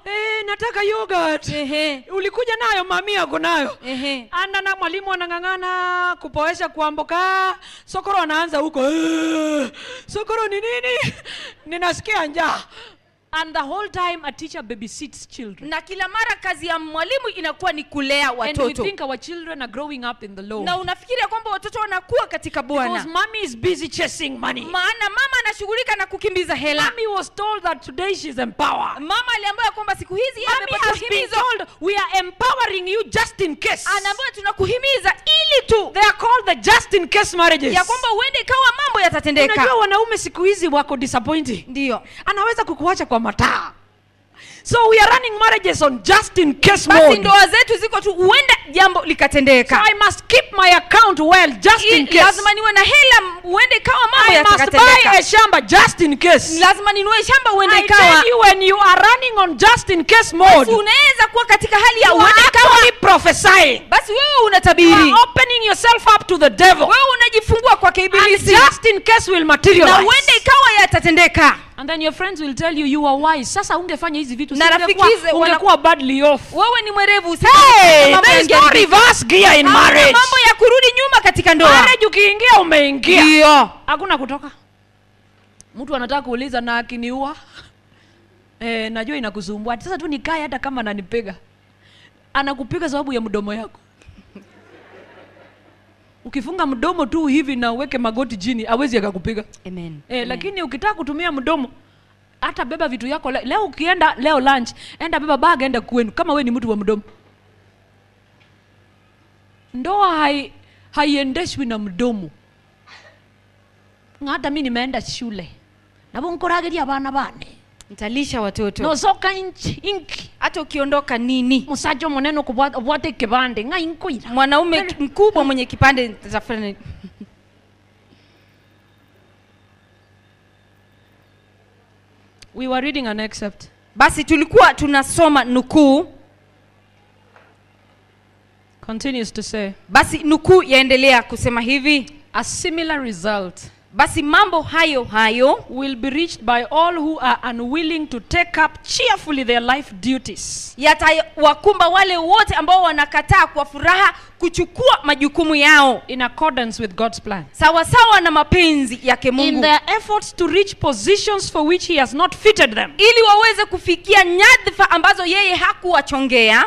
Nataka yogurt. Ehe. Ulikuja nayo, mami ako nayo. Ehe. Anda na mwalimu anang'ang'ana kupoesha Kwamboka. Sokoro anaanza huko. Sokoro ni nini? Ninasikia njaa. And the whole time a teacher babysits children. Na kila mara kazi ya mwalimu inakuwa ni kulea And we watoto. think our children are growing up in the Lord. Na unafikiria kwamba watoto wanakuwa katika Because Bwana. mommy is busy chasing money. Maana mama anashughulika na kukimbiza hela. Mommy was told that today she's empowered. Mama aliambiwa kwamba siku hizi yeye Mommy amepatiwa has been himizo. told we are empowering you just in case. Anaambiwa tunakuhimiza ili tu They are called the just in case marriages. ya kwamba uende ikawa mambo yatatendeka. Unajua wanaume siku hizi wako disappointing. Ndio. Anaweza kukuacha kwa mataa. So we are running marriages on just in case Basi mode. ndoa zetu ziko tu huenda jambo So likatendeka. I must keep my account well just in case. Lazima niwe na hela huende ikawa mambo I must buy yatakatendeka. a shamba just in case. Lazima ninunue shamba huende I ikawa. tell you, when you are running on just in case mode, Basi unaweza kuwa katika hali ya you are huenda ikawa. actually prophesying. Basi wewe You unatabiri. are opening yourself up to the devil. Wewe unajifungua kwake And ibilisi. just in case will Na materialize. huenda ikawa yatatendeka. And then your friends will tell you you are wise. Sasa ungefanya hizi vitu Na rafiki ungekuwa badly off. Wewe ni mwerevu. Hey, Mambo there is no yangeharibika. reverse gear in Hakuna marriage. mambo ya kurudi nyuma katika ndoa. Marriage ukiingia umeingia. Ndio. Hakuna kutoka. Mtu anataka kuuliza na akiniua. Najua inakusumbua. Sasa tu nikae hata kama ananipiga. Anakupiga sababu ya mdomo yako. Ukifunga mdomo tu hivi na uweke magoti chini, hawezi akakupiga. Amen. Lakini ukitaka kutumia mdomo, hata beba vitu yako leo ukienda leo lunch, enda beba bag enda kwenu kama we ni mtu wa mdomo. Ndoa haiendeshwi na mdomo. Hata mimi nimeenda shule. Nabo nkorageria abana bane. Nitalisha watoto. Nosoka inchi inki. Hata ukiondoka nini? Musajo moneno kubwate kibande ngai nkoira. Mwanaume mkubwa mwenye kipande nitafanya. We were reading an excerpt. Basi tulikuwa tunasoma nukuu. Continues to say. Basi nukuu yaendelea kusema hivi. A similar result. Basi mambo hayo hayo will be reached by all who are unwilling to take up cheerfully their life duties. Yatawakumba wale wote ambao wanakataa kwa furaha kuchukua majukumu yao in accordance with God's plan. Sawa sawa na mapenzi yake Mungu. In their efforts to reach positions for which he has not fitted them. Ili waweze kufikia nyadhifa ambazo yeye hakuwachongea.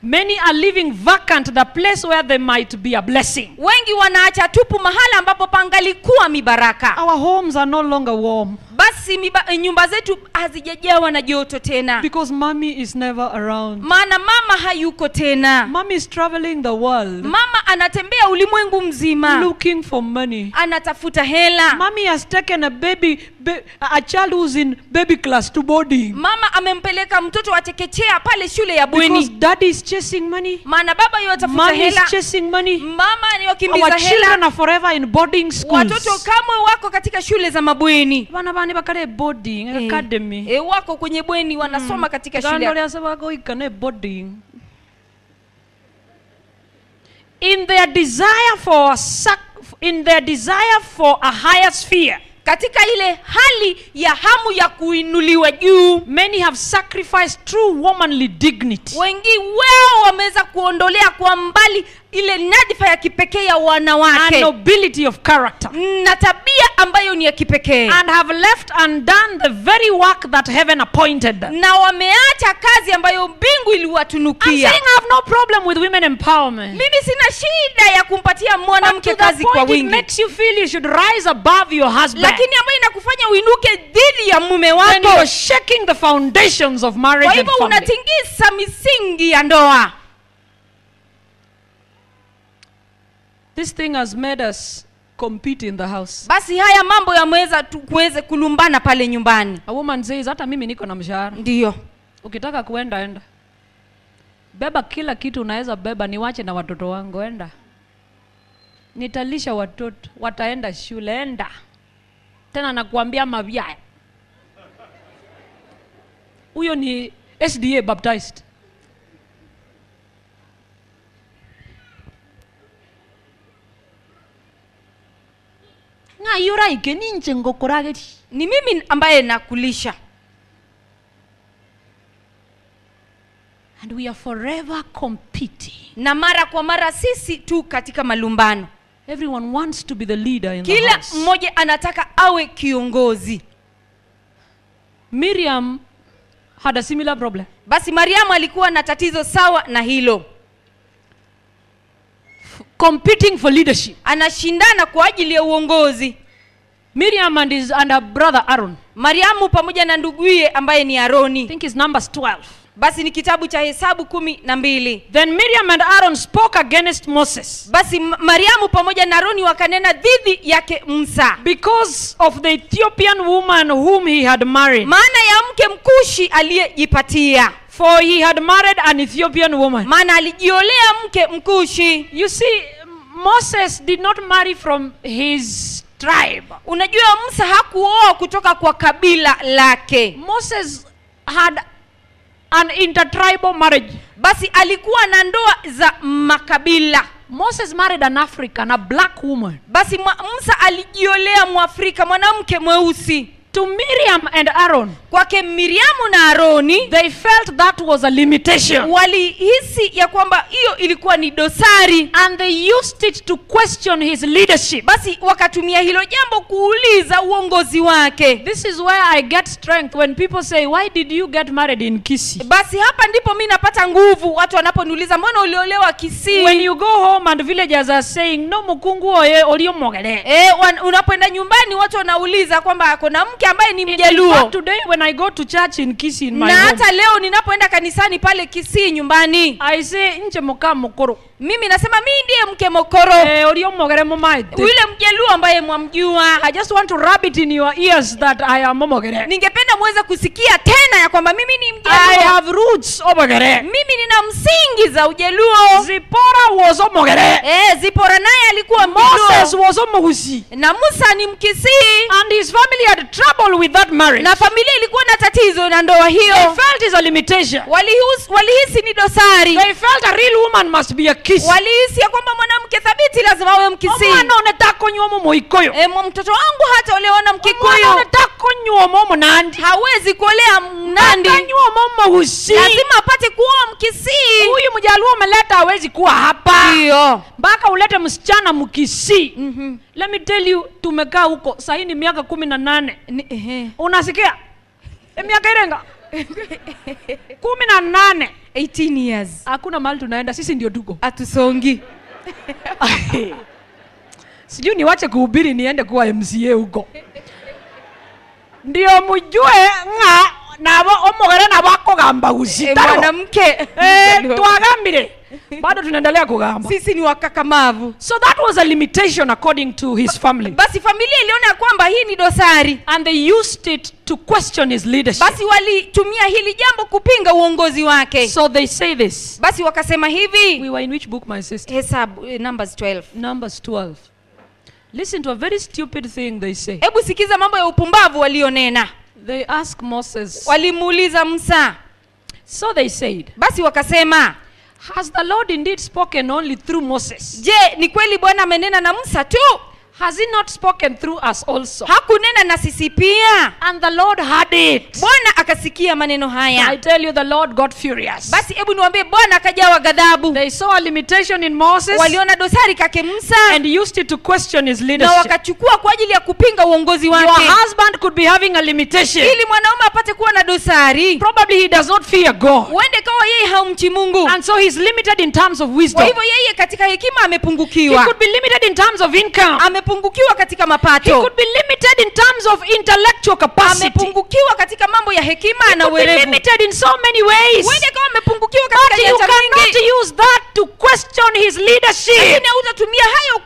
Many are leaving vacant the place where they might be a blessing. Wengi wanaacha tupu mahala ambapo pangalikuwa mibaraka. Our homes are no longer warm. Basi nyumba zetu hazijajawa na joto tena. Because mommy is never around. Maana mama hayuko tena. Mommy is traveling the world. Mama anatembea ulimwengu mzima. Looking for money. Anatafuta hela. Mommy has taken a baby, a child who's in baby class to boarding. Mama amempeleka mtoto wa chekechea pale shule ya bweni. Because daddy is chasing money. Maana baba yuatafuta Mommy hela. is chasing money. Mama anawakimbiza Our hela. children are forever in boarding schools. Watoto kamwe wako katika shule za mabweni. Bana bana bakale boarding academy. Wako kwenye bweni wanasoma katika shule. Gando boarding. In their desire for a higher sphere. Katika ile hali ya hamu ya kuinuliwa juu, many have sacrificed true womanly dignity. Wengi wao wameweza kuondolea kwa mbali ile nadhifa ya kipekee ya wanawake. And nobility of character. Na tabia ambayo ni ya kipekee. And have left undone the very work that heaven appointed them. Na wameacha kazi ambayo mbingu iliwatunukia. I'm saying I have no problem with women empowerment. Mimi sina shida ya kumpatia mwanamke kazi kwa wingi. It makes you feel you should rise above your husband. Lakini ambayo inakufanya uinuke dhidi ya mume wako. Then you're shaking the foundations of marriage and family. Kwa hivyo unatingisa misingi ya ndoa. This thing has made us compete in the house. Basi haya mambo yameweza tuweze kulumbana pale nyumbani. A woman says, hata mimi niko na mshahara. Ndio. Ukitaka kuenda enda. Beba kila kitu unaweza beba, niwache na watoto wangu, enda. Nitalisha watoto, wataenda shule, enda. Tena nakuambia mabia. Huyo ni SDA baptized. Nga yura ike ninche ngokorageri. Ni mimi ambaye nakulisha. And we are forever competing. Na mara kwa mara sisi tu katika malumbano. Everyone wants to be the leader in the Kila house. mmoja anataka awe kiongozi. Miriam had a similar problem. Basi Mariamu alikuwa na tatizo sawa na hilo. Competing for leadership. Anashindana kwa ajili ya uongozi. Miriam and her brother Aaron. Mariamu pamoja na nduguye ambaye ni Aroni. I think it's Numbers 12. Basi ni kitabu cha Hesabu 12. Then Miriam and Aaron spoke against Moses. Basi Mariamu pamoja na Aroni wakanena dhidi yake Musa. Because of the Ethiopian woman whom he had married. Maana ya mke Mkushi aliyejipatia. For he had married an Ethiopian woman. Maana alijiolea mke Mkushi. You see, Moses did not marry from his tribe. Unajua Musa hakuoa kutoka kwa kabila lake. Moses had an intertribal marriage. Basi alikuwa na ndoa za makabila. Moses married an African, a black woman. Basi Musa alijiolea Mwafrika, mwanamke mweusi. To Miriam and Aaron, Kwake Miriamu na Aroni, they felt that was a limitation. walihisi ya kwamba hiyo ilikuwa ni dosari. And they used it to question his leadership. Basi wakatumia hilo jambo kuuliza uongozi wake. This is where I get strength when people say, why did you get married in Kisii? Basi hapa ndipo mimi napata nguvu watu wanaponiuliza mbona uliolewa Kisii. When you go home and villagers are saying, no mukungu oye oliomogere. Unapoenda nyumbani watu wanauliza kwamba kuna mke ambaye ni In Mjaluo. fact, today when I go to church in Kisii in my Na home, hata leo ninapoenda kanisani pale Kisii nyumbani, I say nje muka mokoro. mimi nasema mimi ndiye mke mokoro. Oliomogere mumaite. Yule Mjaluo ambaye mwamjua. I just want to rub it in your ears that I am momogere. Ningependa muweze kusikia tena ya kwamba mimi ni I Mjaluo. have roots omogere. Mimi nina msingi za Ujaluo. Zipora was omogere. Zipora naye alikuwa Moses Mjaluo. was omogusi. Na Musa ni Mkisii. And his family had trouble with that marriage. Na familia ilikuwa na tatizo na ndoa hiyo. They felt it's a limitation. Walihisi ni dosari. They felt a real woman must be a Kisii. Walihisi ya kwamba mwanamke thabiti lazima awe Mkisii. Omwana onetaka nyuomo Moikoyo. Mtoto wangu hata olewa na Mkikuyu. Omwana onetaka nyuomo Munandi. Hawezi kuolea Mnandi. Nyuomo Mogusi. Lazima apate kuoa Mkisii. Huyu Mjaluo umeleta hawezi kuwa hapa. Ndio. Mpaka ulete msichana Mkisii. Let me tell you, tumekaa huko sasa ni miaka 18. Unasikia? Miaka irenga 18. 18 years. Hakuna mahali tunaenda, sisi ndio tuko. Hatusongi. Sijui niwache kuhubiri niende kuwa MCA huko. Ndio mjue nga nabo omogere nabo akogamba gusitaro. Mwanamke. Twagambire. Bado tunaendelea kugamba. Sisi ni wakakamavu. So that was a limitation according to his family. Basi familia iliona kwamba hii ni dosari. And they used it to question his leadership. Basi walitumia hili jambo kupinga uongozi wake. So they say this. Basi wakasema hivi. We were in which book, my sister? Hesabu, Numbers 12. Numbers 12. Listen to a very stupid thing they say. Hebu sikiza mambo ya upumbavu walionena. They ask Moses. Walimuuliza Musa. So they said. Basi wakasema, has the Lord indeed spoken only through Moses? Je, ni kweli Bwana amenena na Musa tu? Has he not spoken through us also? Hakunena na sisi pia? And the Lord heard it. Bwana akasikia maneno haya. I tell you, the Lord got furious. Basi hebu niwaambie, Bwana akajawa ghadhabu. They saw a limitation in Moses. Waliona dosari kake Musa. And used it to question his leadership. Na wakachukua kwa ajili ya kupinga uongozi wake. Your husband could be having a limitation. Ili mwanaume apate kuwa na dosari. Probably he does not fear God. Uende kawa yeye haumchi Mungu. And so he's limited in terms of wisdom. Kwa hivyo yeye katika hekima amepungukiwa. He could be limited in terms of income. Amepungukiwa katika mapato. He could be limited in terms of intellectual capacity. Amepungukiwa katika mambo ya hekima na uwerevu. He could be limited in so many ways. Uende kama amepungukiwa katika But you nyanja cannot mingi. use that to question his leadership. Lakini hutatumia hayo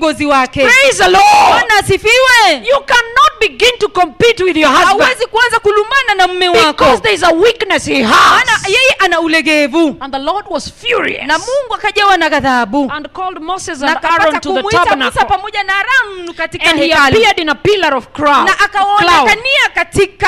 kiongozi wake. Praise the Lord. Bwana asifiwe. You cannot begin to compete with your husband. Hauwezi kuanza kulumana na mume wako. Because there is a weakness he has. Maana yeye ana ulegevu. And the Lord was furious. Na Mungu akajawa na ghadhabu. And called Moses and Aaron to the tabernacle. Musa pamoja na Aaron katika And he hekalu. appeared in a pillar of cloud. Na akaonekania katika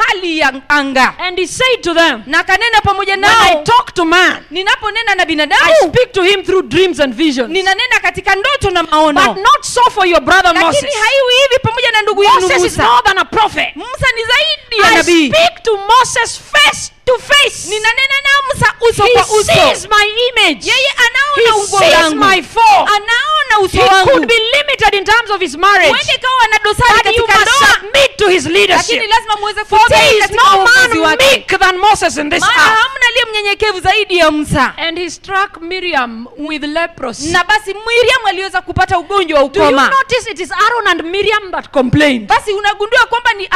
hali ya anga. And he said to them, na akanena pamoja nao, when I talk to man, ninaponena na binadamu, I speak to him through dreams and visions. Ninanena katika ndoto na maono. But not so for your brother Moses. Lakini haiwi hivi pamoja na ndugu yenu Musa. Moses is more than a prophet. Musa ni zaidi ya nabii. I speak to Moses face to face. Ninanena na Musa uso kwa uso. He sees my image. Yeye anaona umbo He sees langu. my form. Anaona uso He wangu. could be limited in terms of his marriage. Huenda ikawa na dosari But you katika must ndoa. submit to his leadership. Lakini lazima muweze For there kutii is katika no uongozi man wake. meek than Moses in this Maana earth. hamna aliye mnyenyekevu zaidi ya Musa. And he struck Miriam with leprosy. Na basi Miriam aliweza kupata ugonjwa wa Do you ukoma. notice it is Aaron and Miriam that complained? Basi unagundua kwamba ni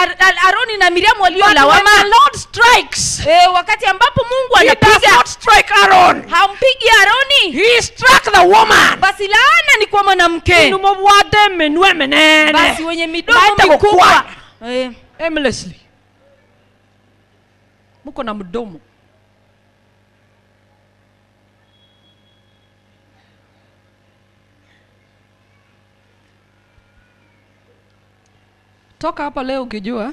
Aroni na Miriam But when waliolawama. the Lord strikes, Wakati ambapo Mungu he does anapiga, not strike Aaron. hampigi Aroni. He struck the woman. Basi laana ni kwa mwanamke. Basi wenye midomo mikubwa. Aimlessly. Muko na mdomo. Toka hapa leo ukijua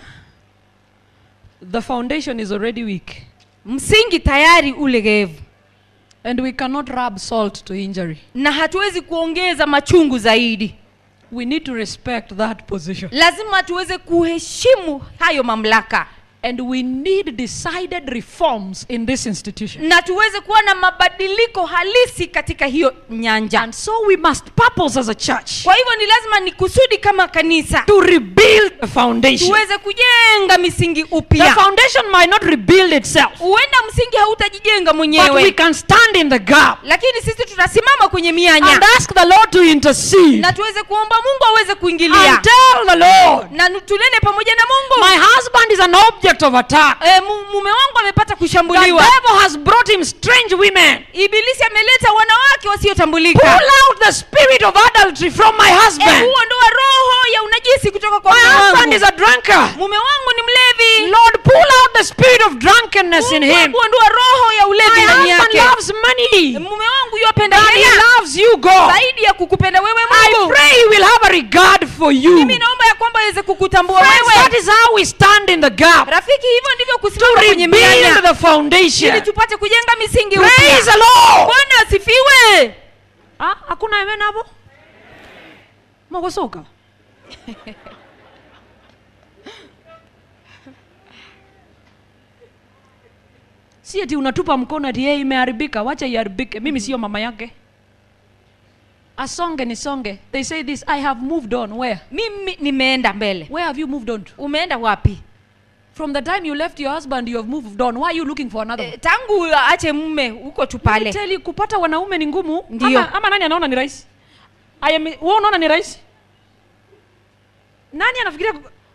the foundation is already weak. Msingi tayari ulegevu. And we cannot rub salt to injury. Na hatuwezi kuongeza machungu zaidi. We need to respect that position. Lazima tuweze kuheshimu hayo mamlaka. And we need decided reforms in this institution. Na tuweze kuwa na mabadiliko halisi katika hiyo nyanja. And so we must purpose as a church. Kwa hivyo ni lazima ni kusudi kama kanisa. To rebuild the foundation. Tuweze kujenga misingi upya. The foundation might not rebuild itself. Huenda msingi hautajijenga mwenyewe. But we can stand in the gap. Lakini sisi tutasimama kwenye mianya. And ask the Lord to intercede. Na tuweze kuomba Mungu aweze kuingilia. And tell the Lord. Na tunene pamoja na Mungu. My husband is an object of attack. Mume wangu amepata kushambuliwa. The devil has brought him strange women. Ibilisi ameleta wanawake wasiotambulika. Pull out the spirit of adultery from my husband. Ondoa roho ya unajisi kutoka kwa mume My wangu. husband is a drunkard. Mume wangu ni mlevi. Lord, pull out the spirit of drunkenness in him. Ondoa roho ya ulevi My ndani husband yake. loves money. Mume wangu yupenda But he hela. loves you, God. Zaidi ya kukupenda wewe I Mungu. pray he will have a regard for you. Mimi naomba ya kwamba aweze kukutambua Friends, wewe. that is how we stand in the gap. Rafiki, hivyo ndivyo To kusimama kwenye rebuild mianya. the foundation. Ili tupate kujenga misingi upya. Praise the Lord. Bwana asifiwe. Hakuna amen hapo? Mwakosoka. Si eti unatupa mkono ati yeye imeharibika, wacha iharibike. Mimi sio mama yake. Asonge nisonge. They say this, I have moved on. Where? Mimi nimeenda mbele. Where have you moved on to? Umeenda wapi? From the time you left your husband, you have moved on. Why are you looking for another one? Tangu aache mume huko tu pale. Let me tell you, kupata wanaume ni ngumu. Ama nani anaona ni rahisi? Wewe unaona ni rahisi? Nani anafikiria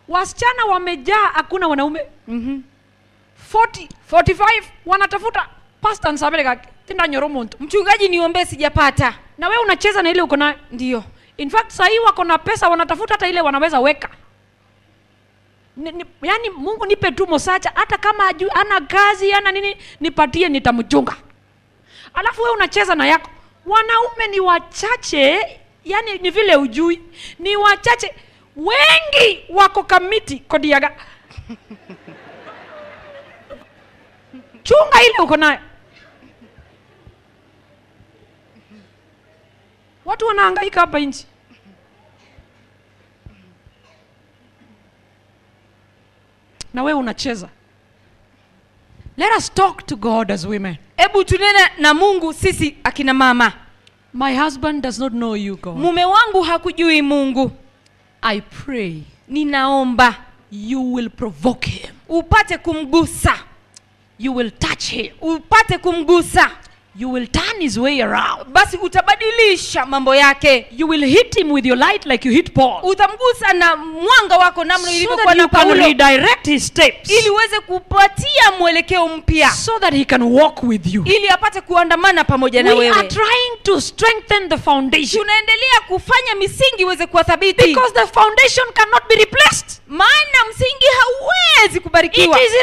wasichana wamejaa hakuna wanaume? 40, 45 wanatafuta pastor nsabele tinda nyoro muntu. Mchungaji niombe sijapata. Na wewe unacheza na ile uko nayo. Ndio. In fact sasa hii wako na pesa wanatafuta hata ile wanaweza weka. Yani Mungu nipe tu mosacha hata kama ana kazi ana nini nipatie nitamchunga. Alafu wewe unacheza na yako. Wanaume ni wachache, yani ni vile ujui. Ni wachache. Wengi wako kamiti kodiaga. Chunga ile uko nayo. Watu wanahangaika hapa nchi. Na wewe unacheza. Let us talk to God as women. Hebu tunene na Mungu sisi akina mama. My husband does not know you, God. Mume wangu hakujui Mungu. I pray. Ninaomba you will provoke him. Upate kumgusa. You will touch him. Upate kumgusa. You will turn his way around. Basi utabadilisha mambo yake. You will hit him with your light like you hit Paul. Utamgusa na mwanga wako namna So ilivyokuwa that na you can Paulo. redirect his steps. Ili uweze kupatia mwelekeo mpya. So that he can walk with you. Ili apate kuandamana pamoja na We are wewe. trying to strengthen the foundation. Tunaendelea kufanya misingi iweze kuwa thabiti. Because the foundation cannot be replaced. Maana msingi hauwezi kubarikiwa. It is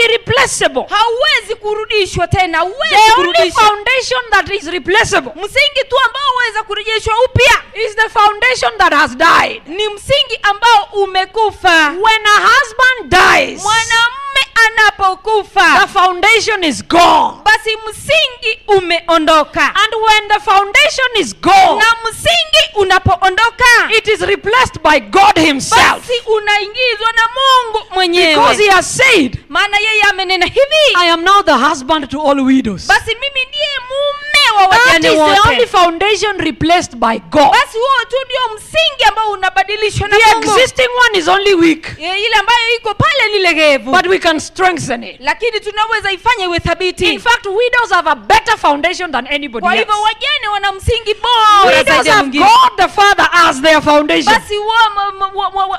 irreplaceable. Hauwezi kurudishwa tena, hauwezi The only kurudishwa. foundation that is replaceable Msingi tu ambao huweza kurejeshwa upya is the foundation that has died. ni msingi ambao umekufa. When a husband dies, Mwanamume anapokufa, the foundation is gone. basi msingi umeondoka. And when the foundation is gone, Na msingi unapoondoka, it is replaced by God himself. basi unaingizwa na Mungu mwenyewe. Because he has said, Maana yeye amenena hivi, I am now the husband to all widows. basi mimi ndiye mume wa That wajane is the only wote. foundation replaced by God. Basi huo tu ndio msingi ambao unabadilishwa na The Mungu. existing one is only weak, Ile ambayo iko pale ni legevu, but we can strengthen it. lakini tunaweza ifanya iwe thabiti. In fact, widows have a better foundation than anybody Kwa else. hivyo wajane wana msingi bora Widows zaidi ya have mwingine. God the Father as their foundation. Basi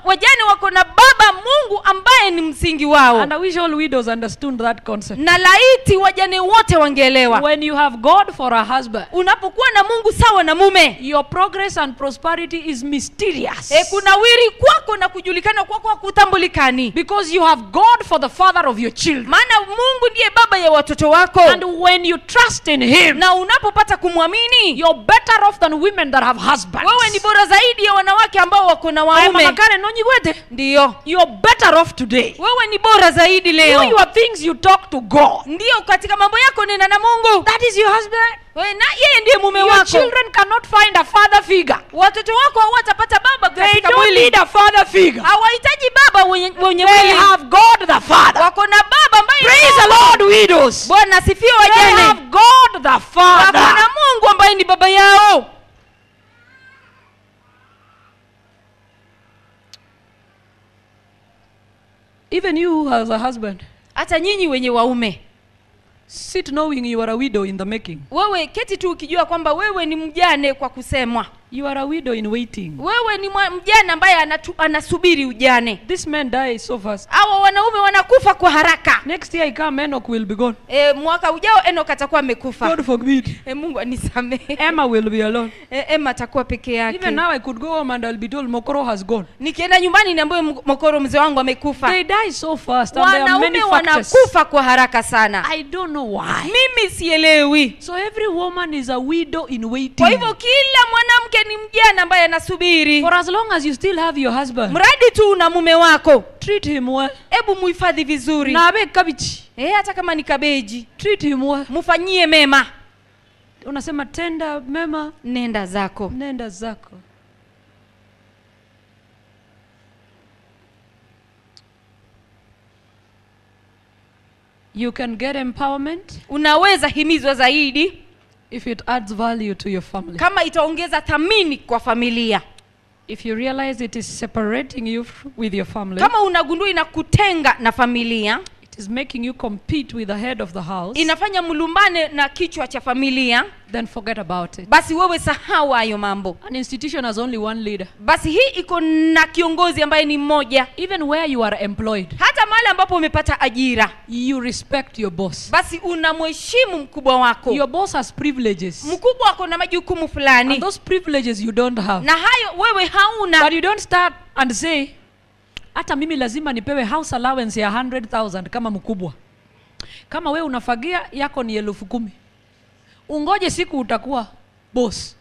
wajane wako na Baba Mungu ambaye ni msingi wao. And I wish all widows understood that concept. Na laiti wajane wote wangeelewa. When you have God for a husband, Unapokuwa na Mungu sawa na mume, your progress and prosperity is mysterious. Kunawiri kwako na kujulikana kwako hakutambulikani. Because you have God for the father of your children. Maana Mungu ndiye baba ya watoto wako. And when you trust in him, Na unapopata kumwamini, you're better off than women that have husbands. wewe ni bora zaidi ya wanawake ambao wako na Aya, waume. Mama Karen, nonyigwete. Ndio. You're better off today. Wewe ni bora zaidi Do leo. your things you talk to God. Ndio, katika mambo yako nena na Mungu. That is your husband. Wewe na yeye ndiye mume Your wako. children cannot find a father figure. Watoto wako hawatapata baba They katika don't mwili. need a father figure. Hawahitaji baba wenye They mwili. have God the Father. Wako na baba ambaye Praise the Lord, widows. Bwana asifiwe They wajane. have God the Wako Father. na Mungu ambaye ni baba yao. Even you as a husband, Hata nyinyi wenye waume, sit knowing you are a widow in the making. wewe keti tu ukijua kwamba wewe ni mjane kwa kusemwa. You are a widow in waiting. Wewe ni mjane ambaye anasubiri ujane. This man dies so fast. Hawa wanaume wanakufa kwa haraka. Next year I come, Enoch will be gone. Mwaka ujao Enoch atakuwa amekufa. God forbid. Mungu anisamehe. Emma will be alone. Emma atakuwa peke yake. Even now I could go home and I'll be told Mokoro has gone. Nikienda nyumbani niambiwe Mokoro mzee wangu amekufa. They die so fast and there are many Wanaume factors. wanakufa kwa haraka sana. I don't know why. Mimi sielewi. So every woman is a widow in waiting. Kwa hivyo kila mwanamke ni mjane ambaye anasubiri. For as long as you still have your husband, Mradi tu una mume wako, treat him well. hebu muhifadhi vizuri. Na abe kabichi. Hata kama ni kabeji, Treat him well. mfanyie mema. Unasema tenda mema, Nenda zako. nenda zako. You can get empowerment Unaweza himizwa zaidi if it adds value to your family. kama itaongeza thamini kwa familia. If you realize it is separating you with your family, Kama unagundua inakutenga na familia, it is making you compete with the head of the house, inafanya mlumbane na kichwa cha familia, then forget about it. basi wewe sahau hayo mambo. An institution has only one leader. Basi hii iko na kiongozi ambaye ni mmoja. Even where you are employed, Hata mahali ambapo umepata ajira, you respect your boss. basi unamheshimu mkubwa wako. Your boss has privileges. Mkubwa wako na majukumu fulani, And those privileges you don't have. na hayo wewe hauna. But you don't start and say, hata mimi lazima nipewe house allowance ya 100,000 kama mkubwa. Kama wewe unafagia yako ni 10,000. Ungoje siku utakuwa boss.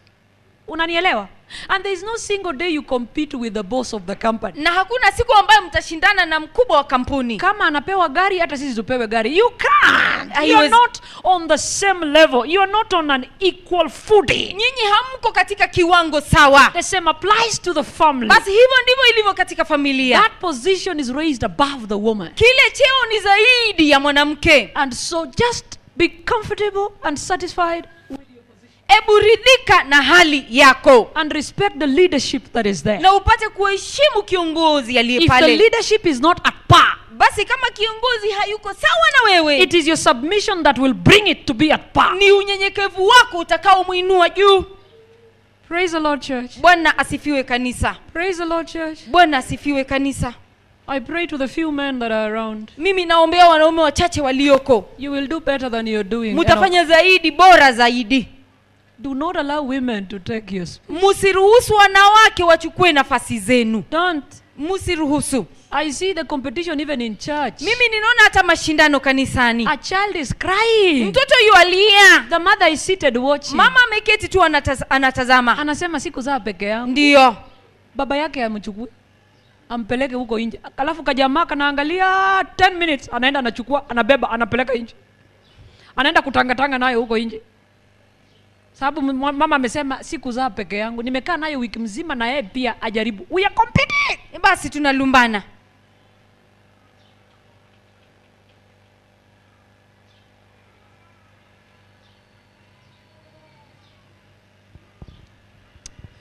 Unanielewa? And there is no single day you compete with the boss of the company. Na hakuna siku ambayo mtashindana na mkubwa wa kampuni. Kama anapewa gari hata sisi tupewe gari. You can't. You are not on the same level. You are not on an equal footing. Nyinyi hamko katika kiwango sawa. The same applies to the family. Basi hivyo ndivyo ilivyo katika familia. That position is raised above the woman. Kile cheo ni zaidi ya mwanamke. And so just be comfortable and satisfied. Ebu ridhika na hali yako. And respect the leadership that is there. Na upate kuheshimu kiongozi aliye pale. If the leadership is not at par, basi kama kiongozi hayuko sawa na wewe, it is your submission that will bring it to be at par. Ni unyenyekevu wako utakaomuinua juu. Praise the Lord, church. Bwana asifiwe kanisa. Praise the Lord, church. Bwana asifiwe kanisa. I pray to the few men that are around. Mimi naombea wanaume wachache walioko. You will do better than you're doing. Mtafanya zaidi, bora zaidi. Do not allow women to take your space. Msiruhusu wanawake wachukue nafasi zenu. Don't. Msiruhusu. I see the competition even in church. Mimi ninaona hata mashindano kanisani. A child is crying. Mtoto yualia. The mother is seated watching. Mama ameketi tu anatazama. Anasema sikuzaa peke yangu. Ndio. Baba yake amchukue, ampeleke huko nje. Alafu kajamaa kanaangalia 10 minutes, anaenda anachukua, anabeba, anapeleka nje. Anaenda kutangatanga nayo huko nje. Sababu mama amesema sikuzaa peke yangu, nimekaa nayo wiki mzima na yeye pia ajaribu. We are competing. Basi tunalumbana.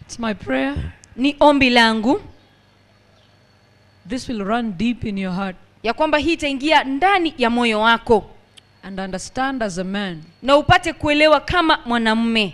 It's my prayer. Ni ombi langu. This will run deep in your heart. Ya kwamba hii itaingia ndani ya moyo wako. And understand as a man. Na upate kuelewa kama mwanamume.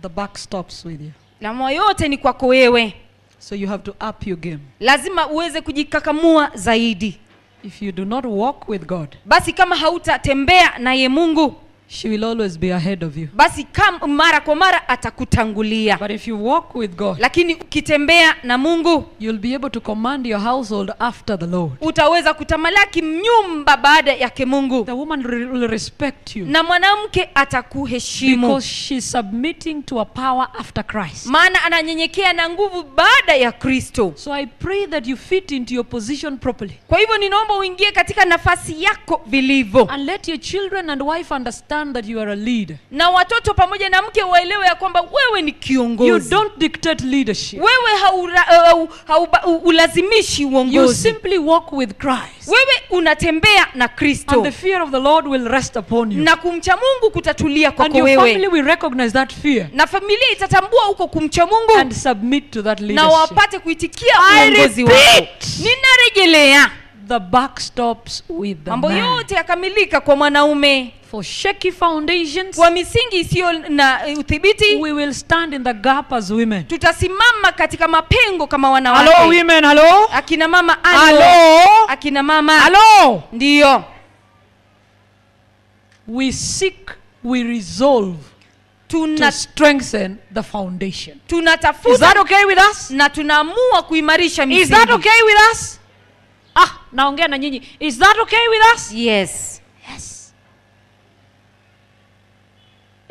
The buck stops with you. Na moyo yote ni kwako wewe. So you have to up your game. Lazima uweze kujikakamua zaidi. If you do not walk with God, basi kama hautatembea naye Mungu, she will always be ahead of you. Basi kama mara kwa mara atakutangulia. But if you walk with God, lakini ukitembea na Mungu, you'll be able to command your household after the Lord. Utaweza kutamalaki nyumba baada yake Mungu. The woman will respect you. Na mwanamke atakuheshimu. Because she's submitting to a power after Christ. Maana ananyenyekea na nguvu baada ya Kristo. So I pray that you fit into your position properly. Kwa hivyo ninaomba uingie katika nafasi yako vilivyo. And let your children and wife understand that you are a leader. Na watoto pamoja na mke waelewe ya kwamba wewe ni kiongozi. You don't dictate leadership. Wewe haulazimishi uongozi. You simply walk with Christ. Wewe unatembea na Kristo. And the fear of the Lord will rest upon you. Na kumcha Mungu kutatulia kwako And wewe. your family will recognize that fear. Na familia itatambua huko kumcha Mungu. And submit to that leadership. Na wapate kuitikia uongozi wako. Ninarejelea. The buck stops with the mambo man. Yote yakamilika kwa mwanaume. For shaky foundations, kwa misingi isiyo na udhibiti, we will stand in the gap as women. Tutasimama katika mapengo kama wanawake. Hello women, hello. Akina mama, hello. Hello. Akina mama. Hello. Ndio. We seek, we resolve to strengthen the foundation. Tunatafuta. Is that okay with us? Na tunaamua kuimarisha misingi. Is that okay with us? Ah, naongea na nyinyi. Is that okay with us? Yes. Yes.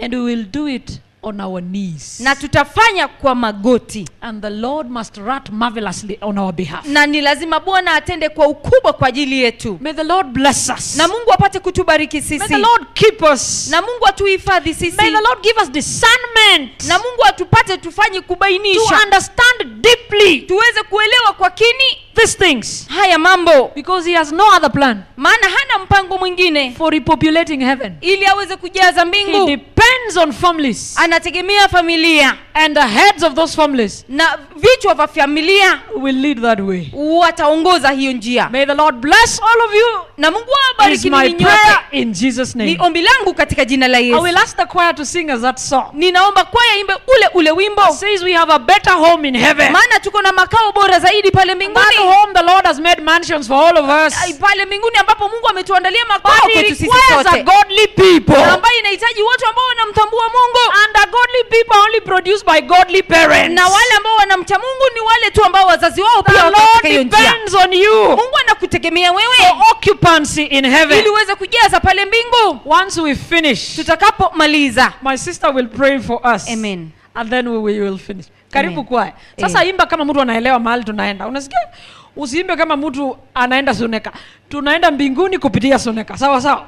And we will do it on our knees. Na tutafanya kwa magoti. And the Lord must wrought marvelously on our behalf. Na ni lazima Bwana atende kwa ukubwa kwa ajili yetu. May the Lord bless us. Na Mungu apate kutubariki sisi. May the Lord keep us. Na Mungu atuhifadhi sisi. May the Lord give us discernment. Na Mungu atupate tufanye kubainisha. To understand deeply. Tuweze kuelewa kwa kini these things. Haya mambo. Because he has no other plan. Maana hana mpango mwingine. For repopulating heaven. Ili aweze kujaza mbingu. He depends on families. Anategemea familia. And the heads of those families, na vichwa vya familia, will lead that way. Wataongoza hiyo njia. May the Lord bless all of you. Na Mungu awabariki ninyi nyote. Prayer in Jesus name. Ni ombi langu katika jina la Yesu. I will ask the choir to sing us that song. Ninaomba kwaya imbe ule wimbo. It says we have a better home in heaven. Maana tuko na makao bora zaidi pale mbinguni. That home the Lord has made mansions for all of us. Pale mbinguni ambapo Mungu ametuandalia makao kwetu sisi sote. A godly people. Ambayo inahitaji watu ambao wanamtambua Mungu. And a godly people only produced by godly parents. Na wale ambao wanamcha Mungu ni wale tu ambao wazazi wao pia wako katika hiyo njia. The Lord depends on you. Mungu anakutegemea wewe. For occupancy in heaven. Ili uweze kujaza pale mbingu. Once we finish, tutakapomaliza, my sister will pray for us. Amen. And then we will finish. Karibu kwaya. Sasa imba kama mtu anaelewa mahali tunaenda. Unasikia? Usiimbe kama mtu anaenda Suneka. Tunaenda mbinguni kupitia Suneka. Sawa sawa.